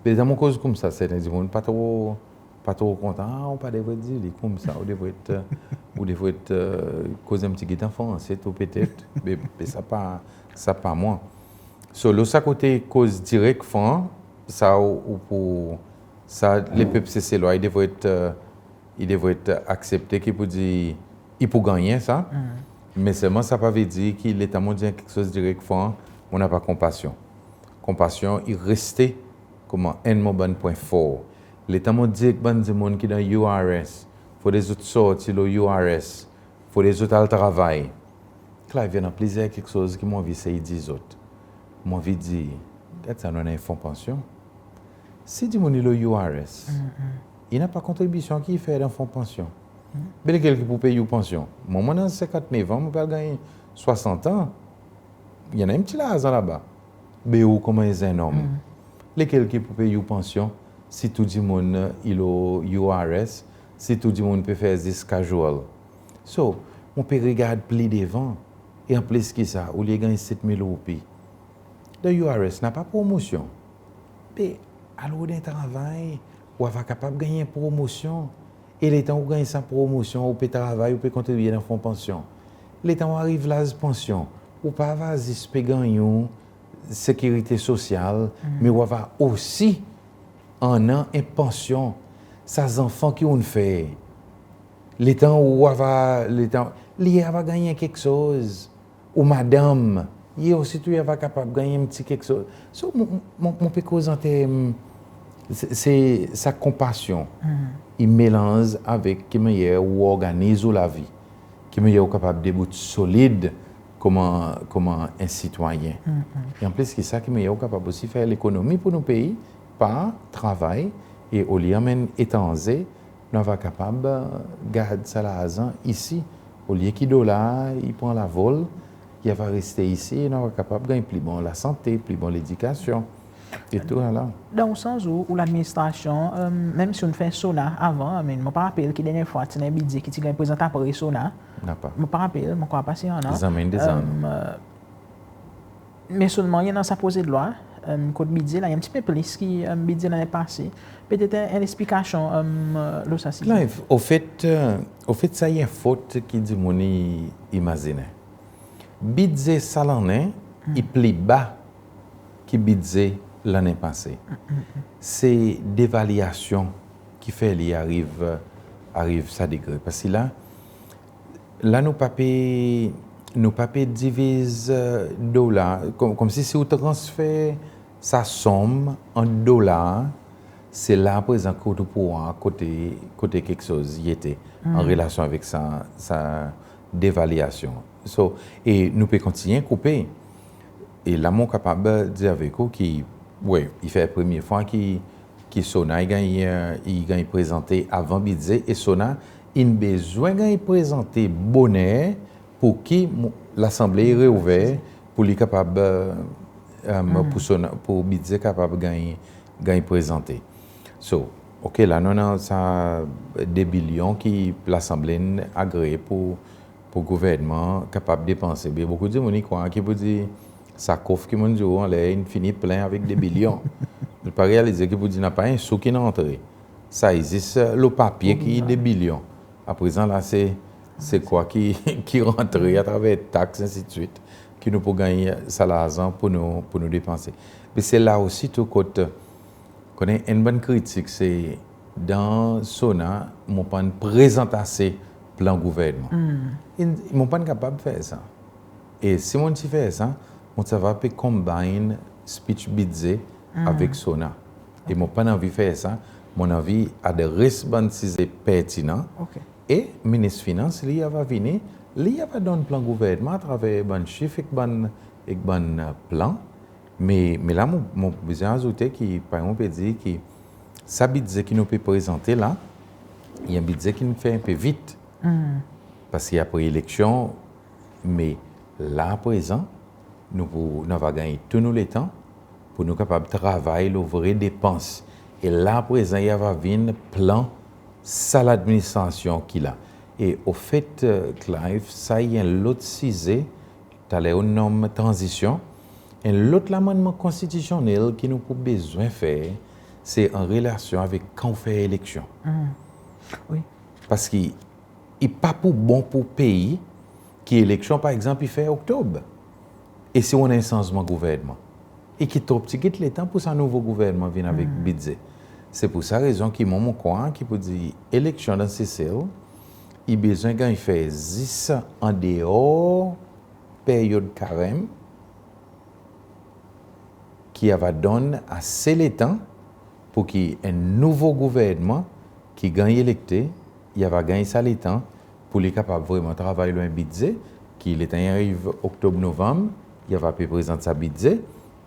Me letan mon koz koumsa, serten dimoun pa tro, pa tro kontan. A, ou pa devret dir li koumsa, ou devret, e, ou devret, e, koz en pti git an franse tou petet. Me, me sa pa, sa pa mwan. So, lo sa kote koz direk, fran, sa ou, ou pou, sa lepep Seselwa i devret, e, i devret aksepte ki pour dir i pou gannyen sa. Me selman sa pa vedir ki letan mon dir keksoz direk, fran, mon napa konpasyon. Konpasyon i reste konman enn mon bann pwen for. Letan mon dir ek bann dimoun ki dan U R S, fodre zot sorti lo U R S, fodre zot al travay. Clive, i annan plizyer keksoz ki mon anvi sey dir zot. Mon anvi dir, gad sa, nou annan en fon pansyon. Si dimoun i lo U R S, i napa kontribisyon ki i fer dan fon pansyon. Be lekel ki pou pey ou pansyon? Mwan, mon annan senkant-nev an, mon pe al ganny swasant an. I annan en pti larzan laba. Be ou konman en zennonm, lekel ki pou pey ou pansyon si tou dimoun i lo U R S, si tou dimoun pe fer zis casual? So, mon pe regard pli devan. E anplis ki sa, olye ganny set mil roupi dan U R S, napa promosyon. Be al rod en travay, ou ava kapab ganny en promosyon. E letan ou ganny sa promosyon, ou pe travay, ou pe kontribye dan fon pansyon. Letan ou ariv laz pansyon, ou pa ava zis pe ganny ou sekirite sosyal, me ou ava osi annan en pansyon. Sa zanfan ki ou'n fer, letan ou ava, letan li ava ganny keksoz. Ou madanm, i osi tou i ava kapab ganny en pti keksoz. So, mon, mon, mon pe koz an term, se, se sa konpasyon i melanz avek ki mannyer ou organiz ou lavi, ki mannyer ou kapab debout solid konman, konman en sitwayen. E anplis ki sa, ki mannyer ou kapab osi fer lekonomi pour nou pei par travay, e olye anmenn etranze, nou ava kapab, e, gard sa larzan isi. Olye ki dolar i pran lavol, i ava reste isi, e nou ava kapab ganny pli bon lasante, pli bon ledikasyon, e tou sa la. Dan ou sans ou, ou ladministrasyon, e, menm si ou'n fer SONA avan, I mean, mon pa rapel ki dernyen fwa ti annan en bidze ki ti ganny prezant apre SONA. Napa. Mon pa rapel, mon krwar pa si annan. Zanmen, dezann. E, Me selman i annan sa prozedlwa, e, kot bidze la, i annan en pti pe plis ki, e, bidze lannen pase. Petet en, en leksplikasyon, e, lo sa sizye. Clive, ofet, e, ofet sa i en fot ki dimoun i imazinen. Bidze sa lannen i pli ba ki bidze lannen pase. Se devalyasyon ki fer li ariv, ariv sa degre. Paski la, la nou pa pe, nou pa pe diviz, e, dolar, kom, komsi si ou transfer sa sonm an dolar, se la aprezan kot ou pou war kote, kote keksoz i ete an relasyon avek sa, sa devalyasyon. So, e nou pe kontinyen koupe. E la mon kapab dir avek ou ki, wi, i fer premye fwa ki, ki SONA i ganny, e, i ganny prezante avan bidze, e SONA in bezwen ganny prezante boner pour ki mo-, Lasanble i reouver, pour li kapab, e, e, pour SONA, pour bidze kapab ganny, ganny prezante. So, OK, la nou annan sa de bilyon ki Lasanble in agree pour pour gouvernman kapab depanse. Be bokou dimoun i krwar ki pour dir sa kof ki mon'n dir ou anler in fini plen avek de bilyon. Zot pa realize ki pour dir napa en sou ki'n antre. Sa i zis, e, lo papye ki de bilyon. Aprezan la se, se kwa ki, ki rantre atraver taks, ensidswit, ki nou pou ganny sa larzan pour nou, pour nou depanse. Me se la osi tou kot, konnen enn bann kritik se dan SONA, mon pa'n prezant ase plan gouvernman. E mon pa'n kapab fer sa. E si mon ti fer sa, mon ti ava pe combine speech Bidze avek SONA. E mon pa'n anvi fer sa, mon'n anvi adres bann size pertinan. OK. E Minis Finans, li, i ava vini, li, i ava donn plan gouvernman atraver bann sif ek bann, ek bann, e, plan. Me, me la, mon, mon bezwen azoute ki, parey mon pe dir, ki sa Bidze ki nou pe prezante la, i en Bidze ki'n fer en pe vit. Parski apre eleksyon, me la aprezan, nou pou, nou ava ganny tou nou letan pour nou kapab travay lo vre depans. E la aprezan, i ava vin plan sa ladministrasyon ki la. E ofet, e, Clive, sa i en lot size, taler ou'n nonm tranzisyon. En lot lamannman konstitisyonnel ki nou pou bezwen fer, se an relasyon avek kan ou fer eleksyon. Wi. Parski i pa pou bon pour pei ki eleksyon, par egzanp, i fer Oktob. E si ou annan en sanzman gouvernman, i kit, ou ti kit letan pour sa nouvo gouvernman vin avek Bidze. Se pour sa rezon ki mwan, mon krwar ki pou dir eleksyon dan Sesel, i bezwen ganny fer zis an deor peryod karem, ki ava donn ase letan pour ki en nouvo gouvernman ki ganny elekte, i ava ganny sa letan pour li kapab vreman travay lo en Bidze, ki letan i ariv Oktob, Novanm, i ava pe prezant sa Bidze,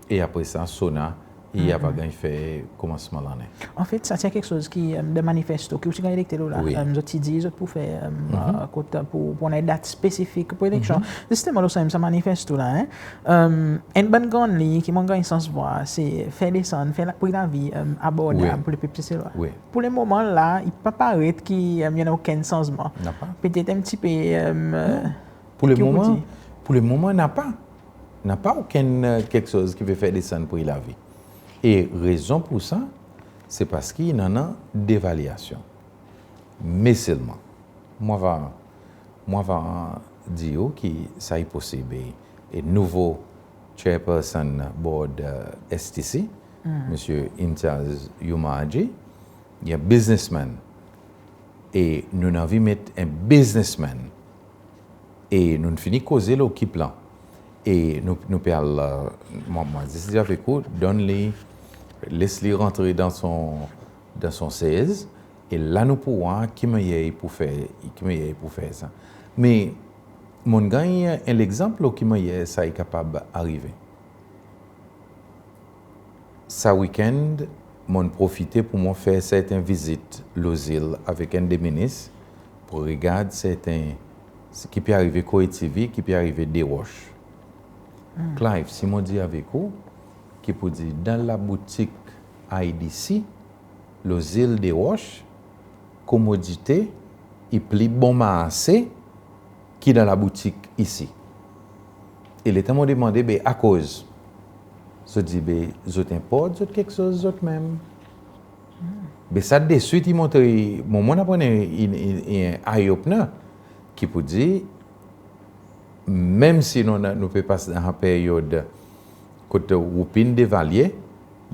e apre sa, SONA, i ava ganny fer komansman lannen. Anfet, sa ti en keksoz ki, e, dan manifesto ki ou ti ganny elekte lo la, Wi. e, zot ti dir zot pou fer, e, e, kot, e, pou, pou annan en dat spesifik pour eleksyon. Zisteman, lo sa menm sa manifesto la, en, e, en bann gran liny ki mon ganny sans vwar, se fer desann, fer la, pri lavi, e, abordab Wi. pour lepep Seselwa. Wi. Pour lemoman la, i pa paret ki, e, i annan okenn sanzman. Napa. Petet en pti pe, e, Pour ki ou pou lemoman, dir? Pour lemoman, napa. Napa okenn, e, keksoz ki pe fer desann pri lavi. E rezon pour sa, se parski i annan devalyasyon. Me selman, mon ava, mon ava dir ou ki sa i posib. E, e nouvo chairperson board, e, S T C, Msye Imtiaz Youmarji, i en businessman. E nou'n anvi met en businessman. E nou'n fini koze lo ki plan. E nou, nou pe al, e, mon, mon zis dir avek ou, donn li, les li rantre dan son, dan son sez, e la nou pou war ki mannyer i pou fer, ki mannyer i pou fer sa. Me mon'n ganny en legzanp lo ki mannyer sa i kapab arive. Sa wikenn, mon'n profite pour mwan fer serten vizit lo zil avek enn de minis pour regard serten, ki pe arive Coëtivy, ki pe arive Desroches. Clive, si mon dir avek ou ki pou dir dan laboutik I D C, lo zil Desroches, komodite i pli bon marse ki dan laboutik isi. E letan mon demande, be akoz? Zot dir, be zot enport zot keksoz zot menm. Be sa deswit i montre, mon, mon aprann en, en, en, en eye-opener ki pou dir, menm si nou, nou pe pas dan en peryod kot roupi in devalye,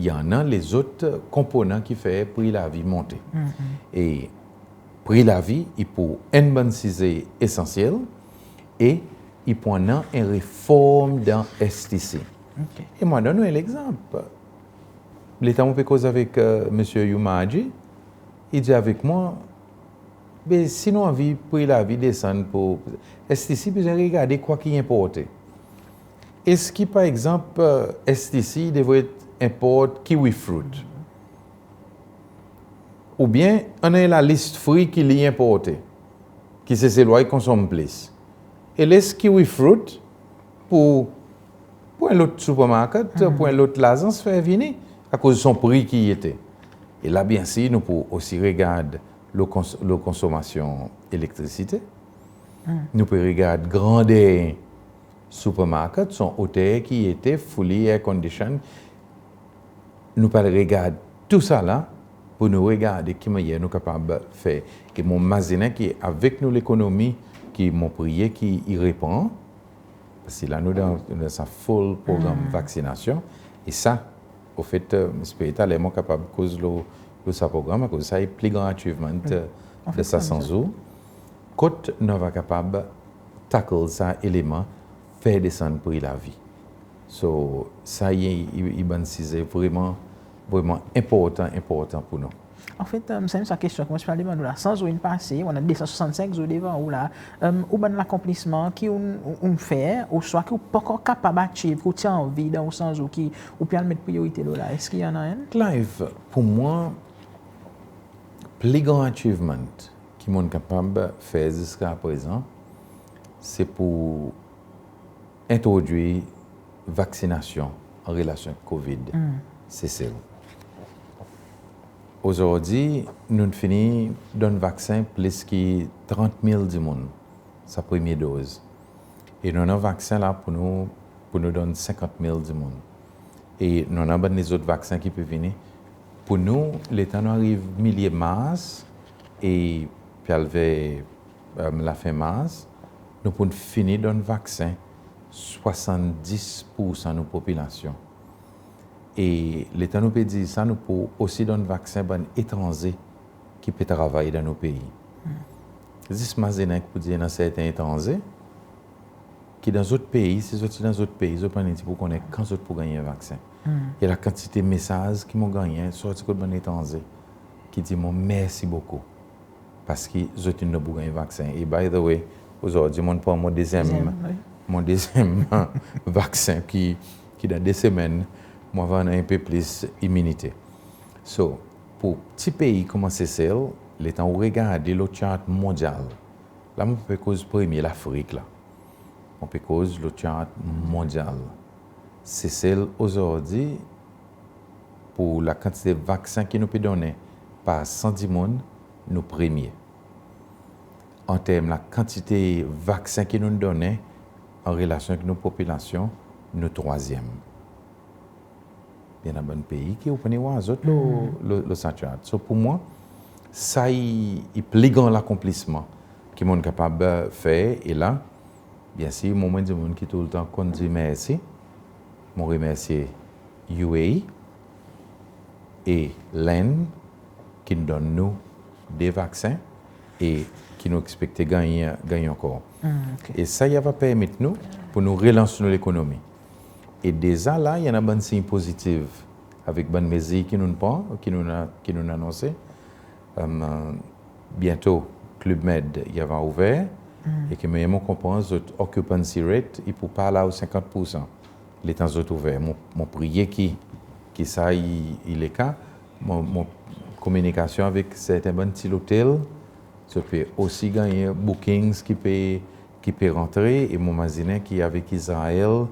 i annan lezot konponan ki fer pri lavi monte. E pri lavi i pou enn bann size esansyel e i pou annan en reform dan S T C. OK. E mon donn ou en legzanp. Letan mon pe koz avek, e, Msye Youmarji, i dir avek mwan, be si nou anvi pri lavi desann pour, S T C bezwen regarde kwa ki enporte. Eski, par egzanp, e, S T C i devret enport kiwi fruit? Oubyen annan en lalis fri ki li enporte, ki Seselwa i konsonm plis, e les kiwi fruit pour, pour en lot supermarket, pour en lot lazans fer vini, akoz son pri ki i ete. E la, byensir, nou pou osi regard lo kons-, lo konsonmasyon elektrisite. Nou pe regard grander supermarket, son oter ki i ete, fully air condition. Nou pou al regard tousala pour nou regarde ki mannyer nou kapab fer. E mon mazinen ki avek nou lekonomi ki mon priye ki i repran, parski la nou dan, nou dan sa full progranm vaksinasyon, e sa, ofet, e, mon espere taler mon kapab koz lo, lo sa progranm, akoz sa i pli gran achievement, e, de sa san zour. Kot nou ava kapab tackle sa eleman, fer desann pri lavi. So sa i, i, i bann size vreman, vreman enportan, enportan pour nou. Anfet, sanmenm sa kestyon ki mon ti pe demann ou la, san zour in pase, ou annan de san swasannsenk zour devan ou la, ou bann lakonplisman ki ou'n, ou'n fer, ouswa ki ou pa ankor kapab achieve, ki ou ti anvi dan ou san zour ki ou pe al met priyorite lo la, eski i annan enn? Clive, pour mwan, pli gran achievement ki mon'n kapab fer ziska prezan, se pour entrodwir vaksinasyon an relasyon ek COVID Sesel. Ozordi, nou'n fini donn vaksen plis ki trant mil dimoun sa premye doz. E nou annan vaksen la pour nou, pour nou donn senkant mil dimoun. E nou annan bann lezot vaksen ki pe vini. Pour nou, letan nou ariv milye Mars e pe al ver lafen Mars, nou pou'n fini donn vaksen swasanndis poursan nou popilasyon. E letan nou pe dir sa, nou pou osi donn vaksen bann etranze ki pe travay dan nou pei. Zis mazinen ki pour dir i annan serten etranze ki dan zot pei, si zot ti dan zot pei, zot pa ni ti pou konnen kan zot pou ganny en vaksen. E lakantite mesaz ki mon gannyen sorti kot bann etranze ki dir mwan mersi bokou. Paski zot in dan pou ganny vaksen. E by the way, ozordi mon'n pran mon dezyenm, mon dezyenm vaksen ki, ki dan de semenn mon ava annan en pe plis iminite. So, pour pti pei konman Sesel, letan ou regarde lo chart mondyal, la mon pa pe koz premye Lafrik la. Mon pe koz lo chart mondyal. Sesel ozordi, pour lakantite vaksen ki nou pe donnen par san dimoun, nou premye. An term lakantite vaksen ki nou'n donnen an relasyon ek nou popilasyon, nou trwazyenm. I annan bann pei ki ou pa ni war zot lo, lo, lo sa chart. So pour mwan, sa i, i pli gran lakonplisman ki mon'n kapab fer. E la, byensir, mwan mon en dimoun ki toultan konn dir mersi. Mon remersye U A E e Lenn ki'n donn nou de vaksen e ki nou ekspekte ganny, ganny ankor. E sa i ava permet nou pour nou relans nou lekonomi. E deza la, i annan bann siny pozitiv avek bann mezir ki nou'n pran, ki nou'n, ki nou'n anonse. Byento Club Med i ava ouver, e ki mannyer mon konpran, zot occupancy rate i pou pa al a senkant poursan letan zot ouver. Mon, mon priye ki, ki sa i, i leka. Mon, mon kominikasyon avek serten bann pti lotel, zot pe osi ganny bookings ki pe, ki pe rantre, e mon mazinen ki avek Izrael,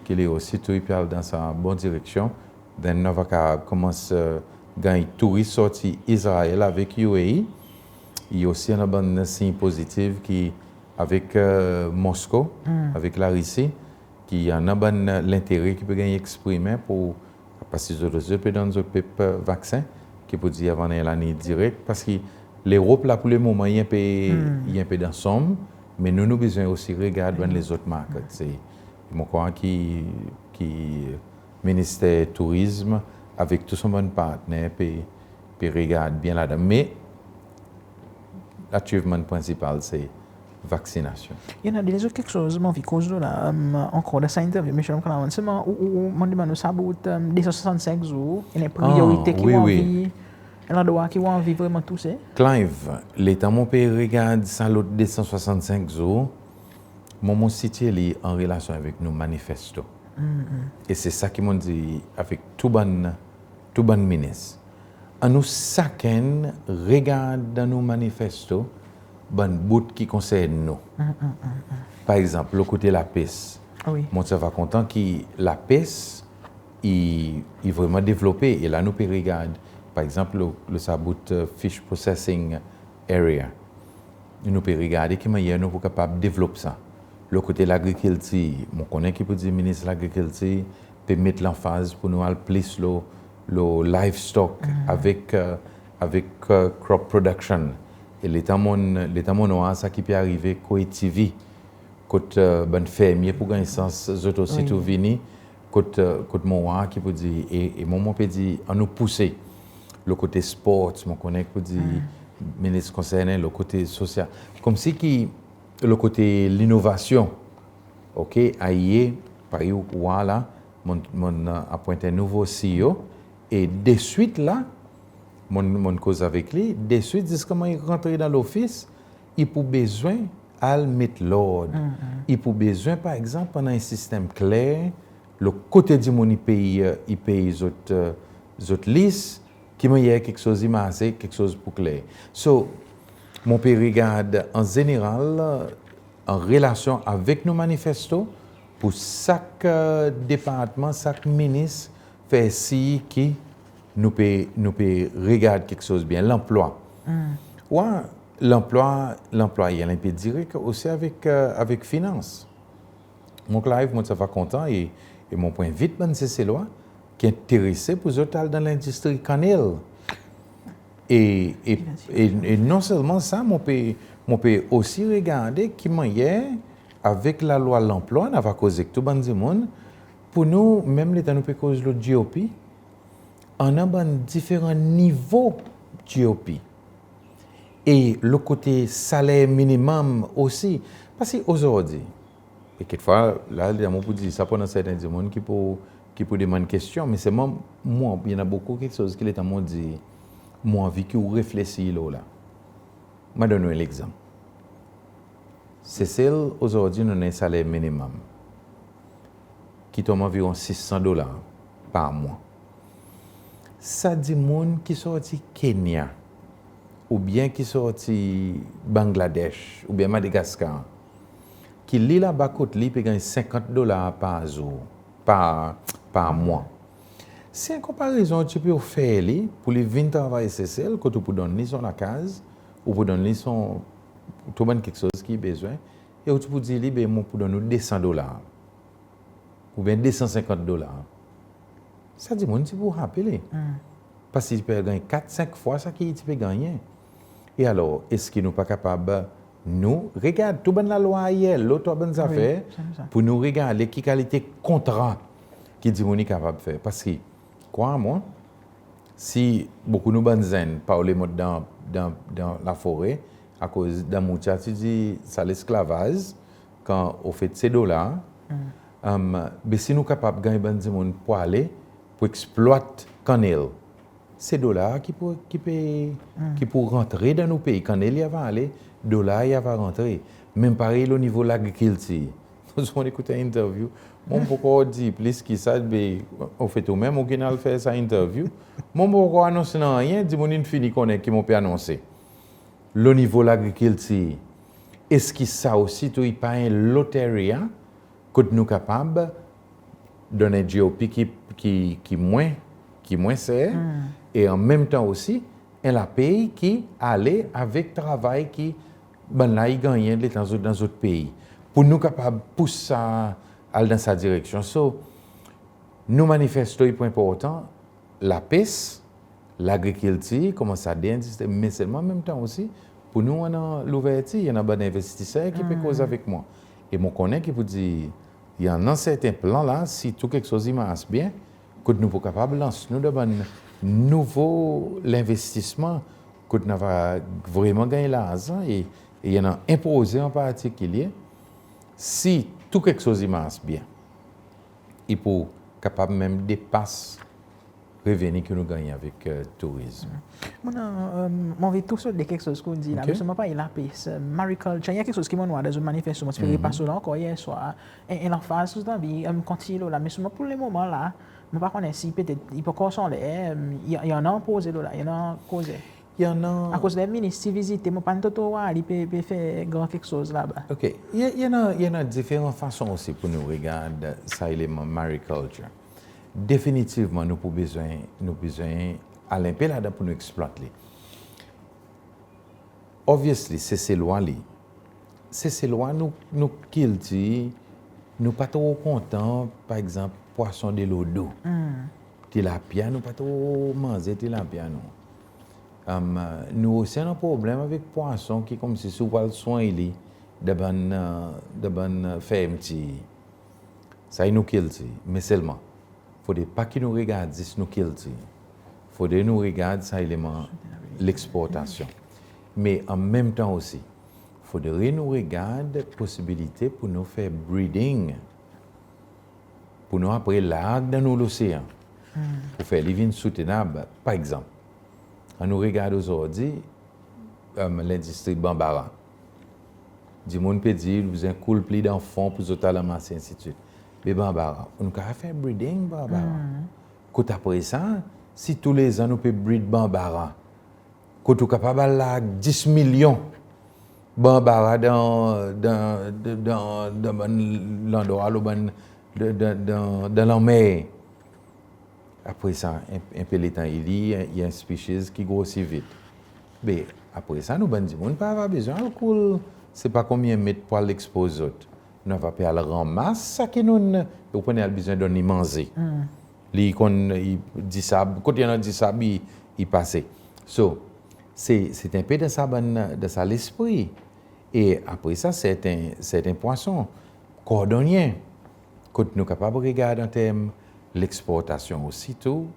ki li osi tou i pe al dan sa bon direksyon, then nou ava kapab konmans ganny touris sorti Izrael avek U A E. I osi annan bann siny pozitiv ki avek Mosko, avek Larisi, ki annan bann lentere ki pe ganny eksprimen pour, paski zot osi zot pe donn zot pep vaksen, ki pour dir ava annan en laliny direk, paski Lerop la pour le moman i en pe, i en pe dan sonm, me nou, nou bezwen osi regard bann lezot market. Se, mon krwar ki, ki Minister Tourizm avek tou son bann partner pe, pe regard byen ladan. Me achievement prensipal se vaksinasyon. I annan de lezot keksoz mon anvi koz lo la ankor dan sa interview, Msye Ramkalawan. Selman ou, ou, ou, mon demann ou sa about de san swasannsenk zour, i annan priyorite ki ou anvi, en landrwa ki ou anvi vreman touse? Clive, letan mon pe regard sa lot de san swasannsenk zour, mon, mon sitye li an relasyon avek nou manifesto. E se sa ki mon dir avek tou bann, tou bann minis. Annou sakenn regard dan nou manifesto bann bout ki konsern nou. Par egzanp, lo kote lapes, mon ti ava kontan ki lapes i, i vreman devlope. E la nou pe regard, par egzanp, lo, lo sa bout fish processing area. Nou pe regarde ki mannyer nou pou kapab devlop sa. Lo kote lagrikiltir, mon konnen ki pour dir Minis Lagrikiltir pe met lanfaz pour nou al plis lo, lo livestock avek, avek crop production. E letan mon, letan mon war sa ki pe arive Koé TV, kot bann fermye pou ganny sans zot osi tou vini, kot, kot mon war ki pour dir, e, e mwan mon pe dir annou pouse lo kote sports, mon konnen ki pour dir minis konsernen, lo kote sosyal. Konmsi ki lo kote linovasyon, OK, aye, parey ou war la, Mon'n, mon'n apwent en nouvo CEO, e deswit la, mon'n, mon'n koz avek li, deswit ziska mon'n rantre dan lofis, i pou bezwen al met lord. I pou bezwen, par egzanp, annan en sistenm kler, lo kote dimoun i pey, i pey zot, zot lease, ki mannyer keksoz i marse, keksoz pou kler. So, mon pe regard an zeneral, an relasyon avek nou manifesto, pour sak departman, sak minis, fer sir ki nou pe, nou pe regard keksoz byen. Lanplwa. Wi, lanplwa, lanplwayer i en pe direk osi avek, avek finans. Mon Clive, mon ti ava kontan e, e mon pou envit bann Seselwa ki enterese pour zot al dan lendistri kannel. E, e, e, e non selman sa, mon pe, mon pe osi regarde ki mannyer, avek lalwa lanplwa, nou ava koz ek tou bann dimoun, pour nou, menm letan nou pe koz lo GOP, annan bann diferan nivo GOP. E lo kote saler minimonm osi. Paski ozordi, e kekfwa, la, letan mon pou dir sa, pou annan serten dimoun ki pou, ki pou demann kestyon, me selman, mwan, i annan bokou keksoz ki letan mon dir, mon anvi ki ou reflesir lo la. Mon a donn ou en legzanp. Sesel, ozordi, nou annan en saler minimonm ki tonm anviron sis san dolar par mwan. Sa dimoun ki sorti Kenya, oubyen ki sorti Bangladesh, oubyen Madagaskar, ki li laba kot li pe ganny senkant dolar par zour, par, par mwan. Si en konparezon ti pe ofer li pour li vin travay Sesel, kot ou pou donn li son lakaz, ou pou donn li son, tou bann keksoz ki i bezwen, e ou ti pou dir li, be, mon pou donn ou de san dolar, oubyen de san senkant dolar. Sa dimoun ti pou happy li. Paski i pe ganny kat, senk fwa sa ki i ti pe gannyen. E alor, eski nou pa kapab, nou, regard tou bann lalwa ayer, lot bann zafer, pour nou regard ki kalite kontra ki dimoun i kapab fer? Paski, krwar mwan, si bokou nou bann zenn pa oule mont dan, dan, dan lafore, akoz dan Moutya ti dir sa lesklavaz, kan ofet se dolar, be si nou kapab ganny bann dimoun pour ale, pour eksplwat kannel, se dolar ki pou, ki pe, ki pou rantre dan nou pei. Kannel i ava ale, dolar i ava rantre. Menm parey lo nivo lagrikiltir. Mon ti kontan ekout en interview. Mon pa pou ankor dir plis ki sa, be, anfet ou menm, ou ki'n al fer sa interview. Mon pa pou ankor anons nanryen, dimoun in fini konnen ki mon pe anonse. Lo nivo lagrikiltir, eski sa osi tou i pa en lot area kot nou kapab donn en GOP ki, ki, ki mwen, ki mwen ser, e an menm tan osi, en lapey ki ale avek travay ki bann la i gannyen letan zot dan zot pei. Pour nou kapab pous sa al dan sa direksyon. So, nou manifesto i pou enportan, lapes, lagrikiltir, konman sa de endistri, me selman an menm tan osi, pour nou annan louvertir, i annan bann envestiser ki pe koz avek mwan. E mon konnen ki pou dir, i annan serten plan la, si tou keksoz i mars byen, kot nou pou kapab lans nou dan bann nouvo lenvestisman, kot nou ava vreman ganny larzan, e, e i annan en proze an partikilye, si tou keksoz i mars byen, i pou kapab menm depas reveni ki nou gannyen avek, e, tourizm. Mon, e, mon anvi tou sot de keksoz ki ou dir la, me selman parey lapes, e, mariculture, i annan keksoz ki mon'n war dan zot manifesto, mon ti pe repas lo la ankor yer swar, e, e lanfaz ki zot anvi, e, kontinyen lo la, me selman pour lemoman la, mon pa konnen si petet i pa ankor son ler, e, i, i annan proze lo la, i annan koze. I annan. Akoz ler minis ti vizite, mon pa'n tro war li pe, pe fer gran keksoz laba. OK. I, i annan, i annan diferan fason osi pour nou regard sa eleman mariculture. Definitivman, nou pou bezwen, nou bezwen al en pe ladan pour nou eksplwat li. Obviously, Seselwa li. Seselwa nou, nou kiltir, nou pa tro kontan, par egzanp, pwason de lodo. Tilapia, nou pa tro manze tilapia, non. Nou osi annan problenm avek pwason ki konmsi si ou al swanny li dan bann, dan bann fermtir. Sa i nou kiltir, me selman fodre pa ki nou regard zis nou kiltir. Fodre nou regard sa eleman leksportasyon. Me an menm tan osi, fodre nou regard posibilite pour nou fer breeding. pour nou apre larg dan nou losean, pour fer li vin soutenab. Par egzanp, annou regard ozordi, e, lendistri Banbara. Dimoun pe dir, nou bezwen koul pli dan fon pour zot al anmase, ensidswit. Be Banbara, nou kapab fer breeding Banbara. Kot apre sa, si toulezan nou pe breed Banbara, kot ou kapab al larg dis milyon Banbara dan, dan, dan, dan, dan bann landrwa, lo bann, dan, dan, dan, dan lanmer. Apre sa, en, en pe letan i li, i en species ki grosi vit. Be, apre sa, nou bann dimoun pa ava bezwen al koul, se pa konbyen met pour al ekspoz zot. Nou ava pe al ranmas sa ki nou'n, ou konn al bezwen donn li manze. Li konn, i disab, kot i annan disab, i, i pase. So, se, se en pe dan sa bann, dan sa lespri. E apre sa, serten, serten pwason, kordonnyen, kot nou kapab regard an term leksportasyon osi tou,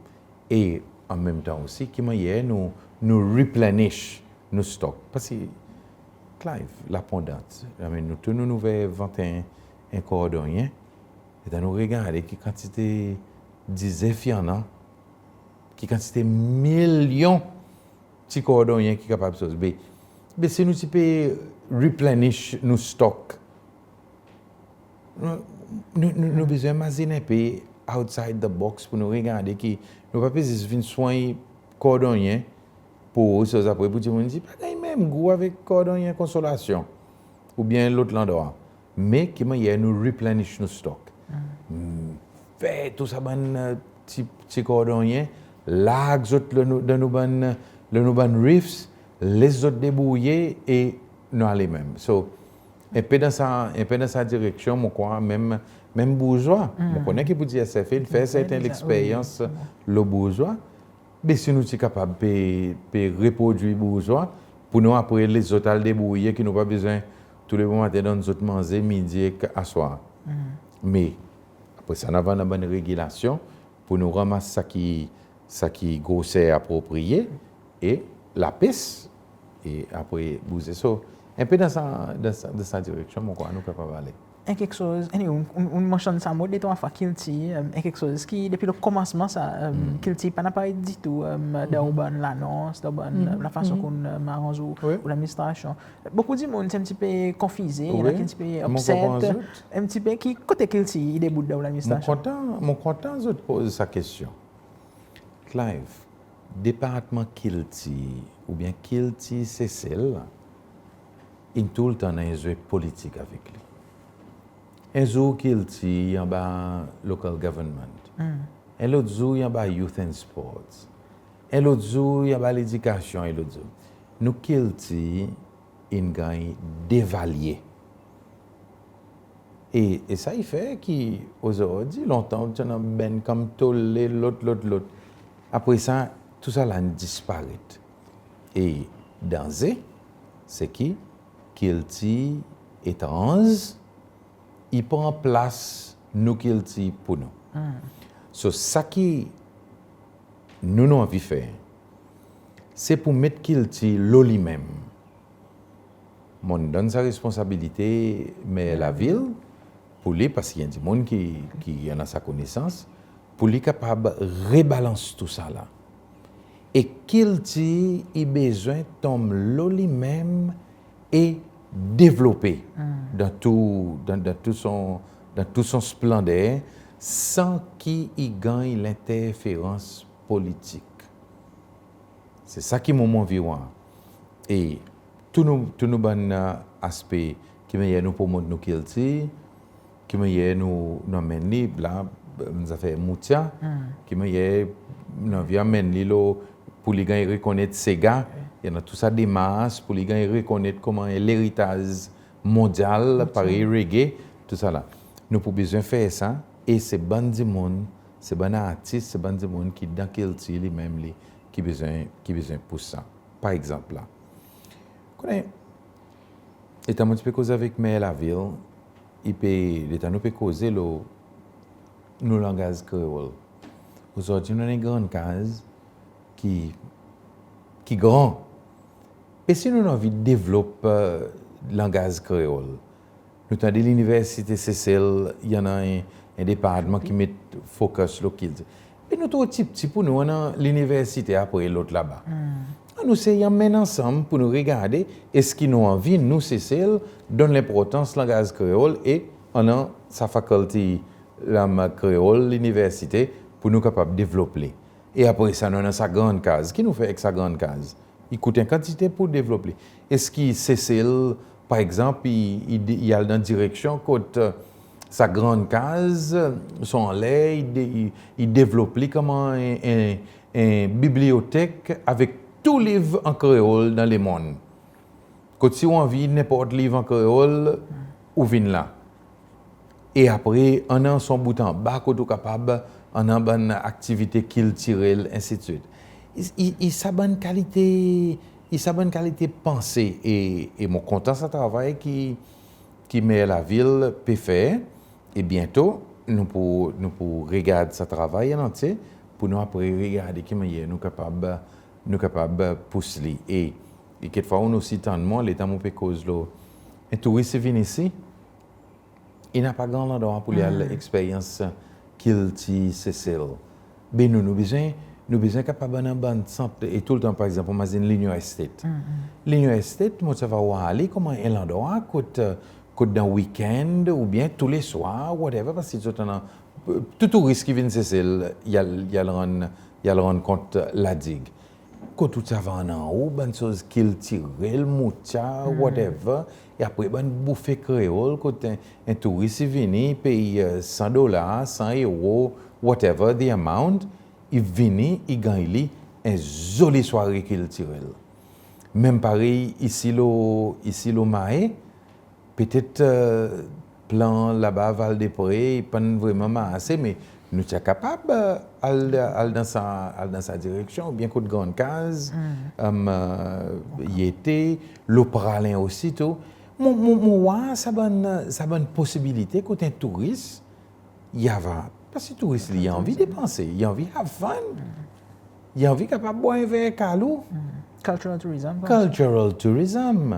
e an menm tan osi, ki mannyer nou, nou replenish nou stok. Paski, Clive, lapondans, I mean, nou tou nou, nou ouver venteen kordonnyen, letan nou regarde ki kantite dizef i annan, ki kantite milyon pti kordonnyen ki kapab soz. Be, be si nou ti pe replenish nou stok, nou, nou, nou, nou bezwen mazin en pe outside the box pour nou regarde ki nou pa pe zis vin swany kordonnyen pour soz apre pour dimoun dir pa ganny menm gou avek kordonnyen Konsolasyon oubyen lot landrwa. Me ki mannyer nou replenish nou stok. Fer tou sa bann, e, pti, pti kordonnyen, larg zot lo nou, dan nou bann, lo nou bann reefs, les zot debourye e nou ale menm. So, en pe dan sa, en pe dan sa direksyon, mon krwar, menm, menm bourzwa. Mon konnen ki pour dir S F A in fer serten leksperyans lo bourzwa. Be si nou ti kapab pe, pe reprodwir bourzwa, pour nou apre les zot al debourye, ki nou pa bezwen tou le bomaten donn zot manze, midi ek aswar. Me, apre sa, nou ava annan bann regilasyon pour nou ranmas sa ki, sa ki groser apropriye e lapes, e apre bouze. So, en pe dan sa, dan sa, dan sa direksyon, mon krwar nou kapab ale. En keksoz, anyway, ou, ou, ou mansyonn sa mo detrwa fwa, kiltir, e, en keksoz ki depi lo konmansman sa, e, kiltir pa napa ditou, e, dan ou bann lanons, dan ou bann, e, lafason ki ou'n, e, aranz ou, ou ladministrasyon. Bokou dimoun ti en pti pe konfize, i annan ki ti pe upset, en pti pe ki kote kiltir i debout dan ou ladministrasyon? Mon kontan, mon kontan zot poz sa kestyon. Clive, Departman Kiltir oubyen Kiltir Sesel in toultan annan en zwe politik avek li. En zour kiltir i anba local government. En lot zour i anba youth and sports. En lot zour i anba ledikasyon, en lot zour. Nou kiltir in ganny devalye. E, e sa i fer ki ozordi, lontan ou ti annan bann konm Tole, lot, lot, lot. Apre sa, tou sa la in disparet. E danze, se ki kiltir etranz i pran plas nou kiltir pour nou. So, sa ki nou, nou anvi fer, se pour met kiltir lo li menm. Mon'n donn sa responsabilite mer lavil pour li, paski i annan dimoun ki, ki annan sa konesans, pour li kapab rebalans tou sa la. E kiltir i bezwen tonm lo li menm e devlope dan tou, dan, dan tou son, dan tou son splander, san ki i ganny lenterferans politik. Se sa ki mwan mon anvi war. E tou nou, tou nou bann, e, aspe, ki mannyer nou promot nou kiltir, ki mannyer nou, nou anmenn li la, bann zafer moutya, ki mannyer nou anvi anmenn li lo, pour li ganny rekonnet sega, i annan tou sa demars pour li ganny rekonnet konman en leritaz mondyal, parey reggae, tou sa la. Nou pou bezwen fer sa, e se bann dimoun, se bann artis, se bann dimoun ki dan kiltir li menm li, ki bezwen, ki bezwen pous sa. Par egzanp la, konnen, letan mon ti pe koze avek mer lavil, i pe, letan nou pe koze lo nou langaz kreol. Ozordi nou annan en gran kaz ki, ki gran. E si nou, nou anvi devlop, e, langaz kreol, Nou tande Liniversite Sesel i annan en, en departman ki met focus lo kilti. E nou tro ptipti pour nou annan liniversite apre lot laba. Annou sey anmenn ansanm pour nou regarde eski nou anvi, nou Sesel, donn lenportans langaz kreol e annan sa faculty, la, kreol liniversite pour nou kapab devlop li. E apre sa, nou annan sa grann kaz. Ki nou fer ek sa grann kaz? I kout en kantite pour devlop li. Eski Sesel, par egzanp, i, i, i al dan direksyon kot, e, sa grann kaz, son anler, i de-, i, i devlop li konman en, en, en bibliotek avek tou liv an kreol dan lemonn. Kot si ou anvi nenport liv an kreol, ou vin la. E apre, annan son bout anba kot ou kapab annan bann aktivite kiltirel, ensidswit. I, i, i sa bann kalite, i sa bann kalite panse e, e mon kontan sa travay ki, ki mer lavil pe fer. E byento, nou pou, nou pou regard sa travay an antye pour nou apre regarde ki mannyer nou kapab, nou kapab pous li. E, e kekfwa ou'n osi tann mwan, letan mon pe koz lo en touris i vin isi, i napa gran landrwa pour li al eksperyans kilti Sesel. Be nou, nou bezwen, nou bezwen kapab annan bann sant, e toultan, par egzanp, ou mazin L'Union Estate. L'Union Estate, mon ti ava war li konman en landrwa kot, kot dan weekend oubyen touleswar, whatever, paski zot annan, tou touris ki vin Sesel, i al, i al rann, i al rann kont La Digue. Kot ou ti ava annan ou bann soz kiltirel, moutya, whatever. E apre bann boufe kreol, kot en, en touris i vini, i pey, e, san dolar, san euro, whatever the amount, i vini, i ganny li en zoli sware kiltirel. Menm parey isi lo, isi lo Mahé, petet, e, plan laba Val des Prés i pa'n vreman marse, me nou ti a kapab, e, al, al dan sa, al dan sa direksyon, oubyen kot Grann Kaz, e, i ete, lo Praslin osi tou. Mon, mon, mon war sa bann, sa bann posibilite kot en touris i ava, paski touris li, i anvi depanse, i anvi have fun, i anvi kapab bwar en ver kalou. Cultural tourism, konmsa. Cultural tourism.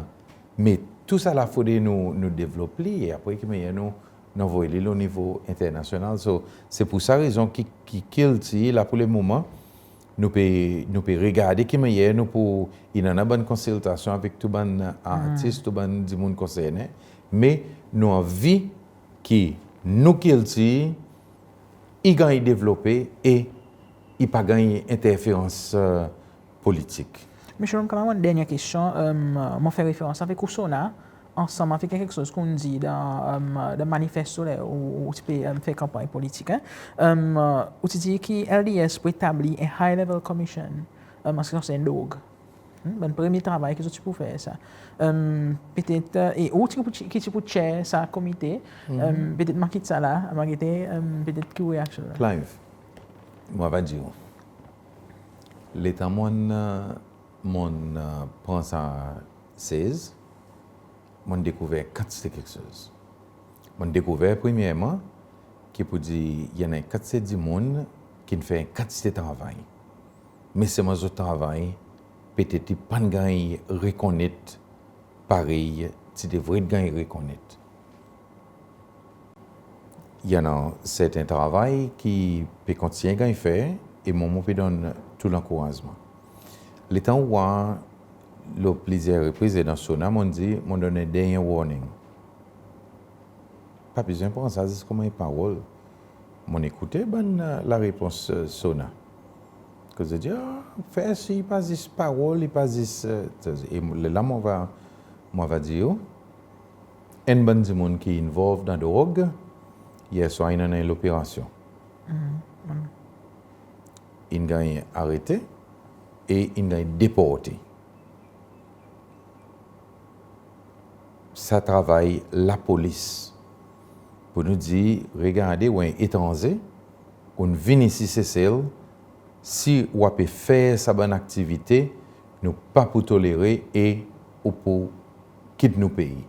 Me tou sa la fodre nou, nou devlop li, e apre ki mannyer nou, nou anvoy li lo nivo enternasyonal. So, se pour sa rezon ki, ki kilti la pour le moman, nou pe, nou pe regarde ki mannyer nou pou, i annan bann konsiltasyon avek tou bann artis, tou bann dimoun konsernen, me nou anvi ki nou kilti i ganny devlope e i pa ganny enterferans, e, politik. Msye Ramkalawan, dernyen kestyon, e, mon fer referans avek ou SONA, ansanm avek keksoz ki ou'n dir dan, e, dan manifesto la ou, ou ti pe, e, fer kanpanny politik, en. E, ou ti dir ki LDS pou etabli en high level commission, e, an se ki konsern drog. Hmm, bann premye travay ki zot ti pou fer sa. E, petet, e, e ou ti pou, ki ti pou chair sa komite, e, petet ma kit sa la, ma gete, e, petet ki ou reaksyon la. Clive, mon ava dir ou. Letan mon'n, e, mon'n, e, pran sa sez, mon'n dekouver kantite keksoz. Mon'n dekouver premyerman ki pour dir i annan en kantite dimoun ki'n fer en kantite travay. Me selman zot travay petet i pa'n ganny rekonnet parey ti devret ganny rekonnet. I annan serten travay ki pe kontinyen ganny fer, e mwan mon pe donn tou lankourazman. Letan ou war lo plizyer repriz, e dan SONA mon'n dir, mon'n donn en dernyen warning. Pa bezwen pran sa zis konman en parol. Mon'n ekoute bann, e, larepons, e, SONA. Kot zot dir, a, fer sir i pa zis parol, i pa zis, e, e la mon ava, mon ava dir ou, enn bann dimoun ki involve dan drog, yer swar in annan en loperasyon. In ganny arete e in ganny deporte. Sa travay lapolis pour nou dir, regarde, ou en etranze, ou'n vin isi Sesel, si ou a pe fer sa bann aktivite, nou pa pou tolere e ou pou kit nou pei.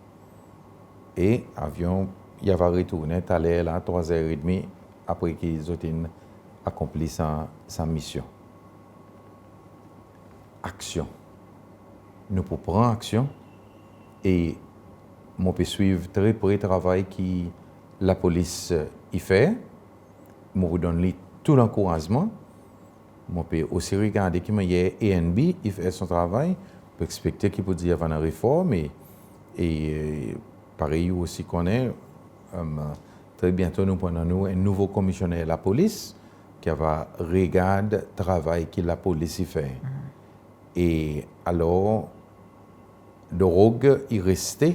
E avyon i ava retournen taler la, trwa zer edmi, apre ki zot in akonpli sa, sa misyon. Aksyon. Nou pou pran aksyon e Mon pe swiv tre pre travay ki lapolis i fer. Mon pou donn li tou lankourazman. Mon pe osi regarde ki mannyer ANB i fer son travay. Mon pe ekspekte ki poudir i ava annan reform e, e parey ou osi konnen, tre byento nou pou annan nou en nouvo komisyoner lapolis ki ava regard travay ki lapolis i fer. E alor, drog i reste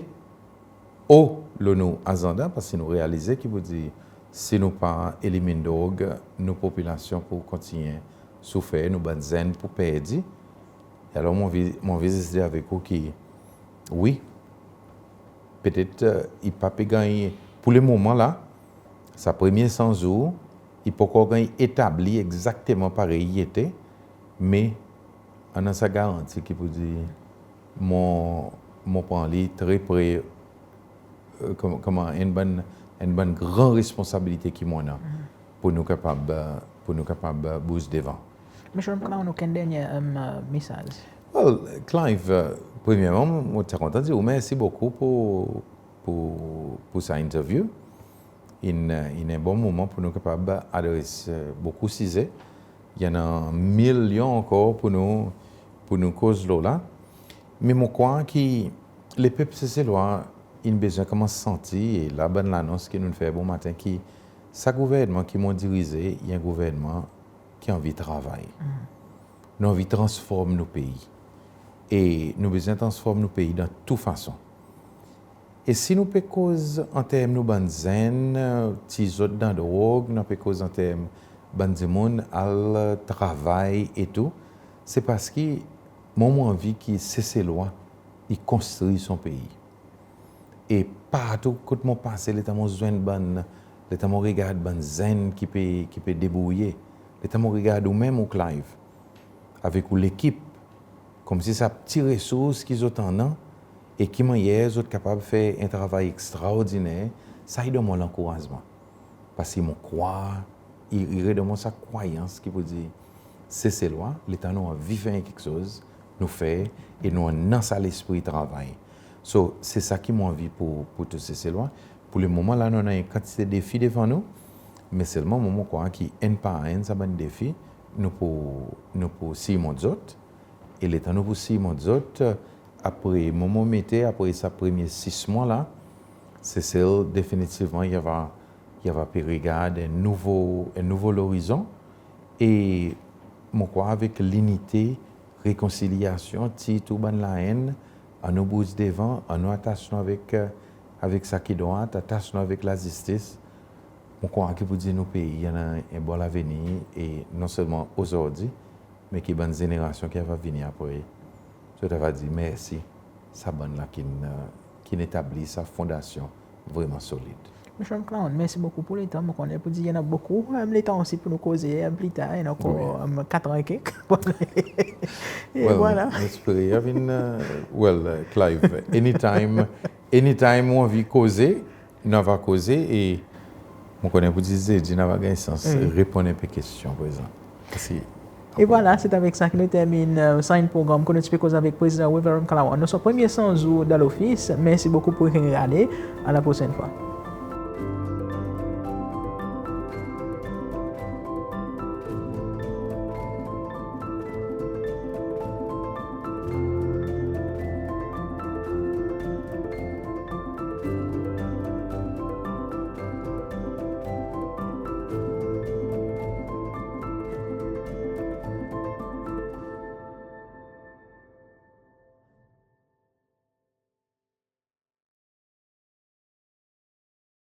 o lo nou azanda, paski nou realize ki poudir si nou pa elimin drog, nou popilasyon pou kontinyen soufer, nou bann zenn pou perdi. E alor mon anvi, mon anvi zis dir avek ou ki wi, petet i pa pe ganny, pour le moman la, sa premye san zour, i pa ankor ganny etabli egzakteman parey i ete, me annan sa garanti ki poudir mon, mon pran li tre pre, koman, koman en bann, en bann gran responsabilite ki mon annan pour nou kapab, pour nou kapab bouz devan. Msye Ramkalawan, okenn dernyen mesaz? Well, Clive, premyerman mon ti a kontan dir ou mersi bokou pour, pour, pour sa interview. In, in en bon moman pour nou kapab adres bokou size. I annan milyon ankor pour nou, pour nou koz lo la. Me mon krwar ki lepep Seselwa in bezwen konmans santi, e la bann lanons ki nou'n fer bomaten, ki sa gouvernman ki mon dirize i en gouvernman ki anvi travay. Nou anvi transform nou pei. E nou bezwen transform nou pei dan tou fason. E si nou pe koz an term nou bann zenn, tir zot dan drog, nou pe koz an term bann dimoun al travay e tou, se paski mwan mon anvi ki Seselwa i konstri son pei. E partou kot mon pase, letan mon zwenn bann, letan mon regard bann zenn ki pe, ki pe debourye, letan mon regard ou menm ou Clive, avek ou lekip, konmsi sa pti resours ki zot annan e ki mannyer zot kapab fer en travay ekstraordiner, sa i donn mwan lankourazman. Paski mon krwar, i, i redonn mwan sa krwayans ki poudir Seselwa, letan nou anvi fer en keksoz, nou fer, e nou annan sa lespri travay. So, se sa ki mon anvi pour, pour tou Seselwa. Pour le moman la, nou annan en kantite defi devan nou, me selman mwan mon krwar ki enn par enn sa bann defi, nou pou, nou pou sirmont zot. E letan nou pou sirmont zot, apre, mwan mon mete, apre sa premye sis mwan la, Sesel definitivman i ava, i ava pe regard en nouvo, en nouvo lorizon. E mon krwar avek linite, rekonsilyasyon, tir tou bann laenn, annou bouz devan, annou atas nou avek, avek sa ki drwat, atas nou avek lazistis. Mon krwar ki poudir nou pei i annan en bon lavenir, e non selman ozordi, me ki bann zenerasyon ki ava vini apre, zot ava dir mersi sa bann la ki'n, ki'n etabli sa fondasyon vreman solid. Msye Ramkalawan, mersi bokou pour letan. Mon konnen poudir i annan bokou letan osi pour nou koze pli tar, i annan ankor kat an e kek. E vwala. Well, mon espere i a vin, well, Clive, anytime, anytime ou anvi koze, nou ava koze e mon konnen poudir Zedi nou ava ganny sans reponn en pe kestyon prezan. Mersi. E vwala, se avek sa ki nou termin sa bann progranm kot nou ti pe koz avek Prezidan Wavel Ramkalawan. Nou son premye san zour dan lofis. Mersi bokou pour regarde. A la prosenn fwa.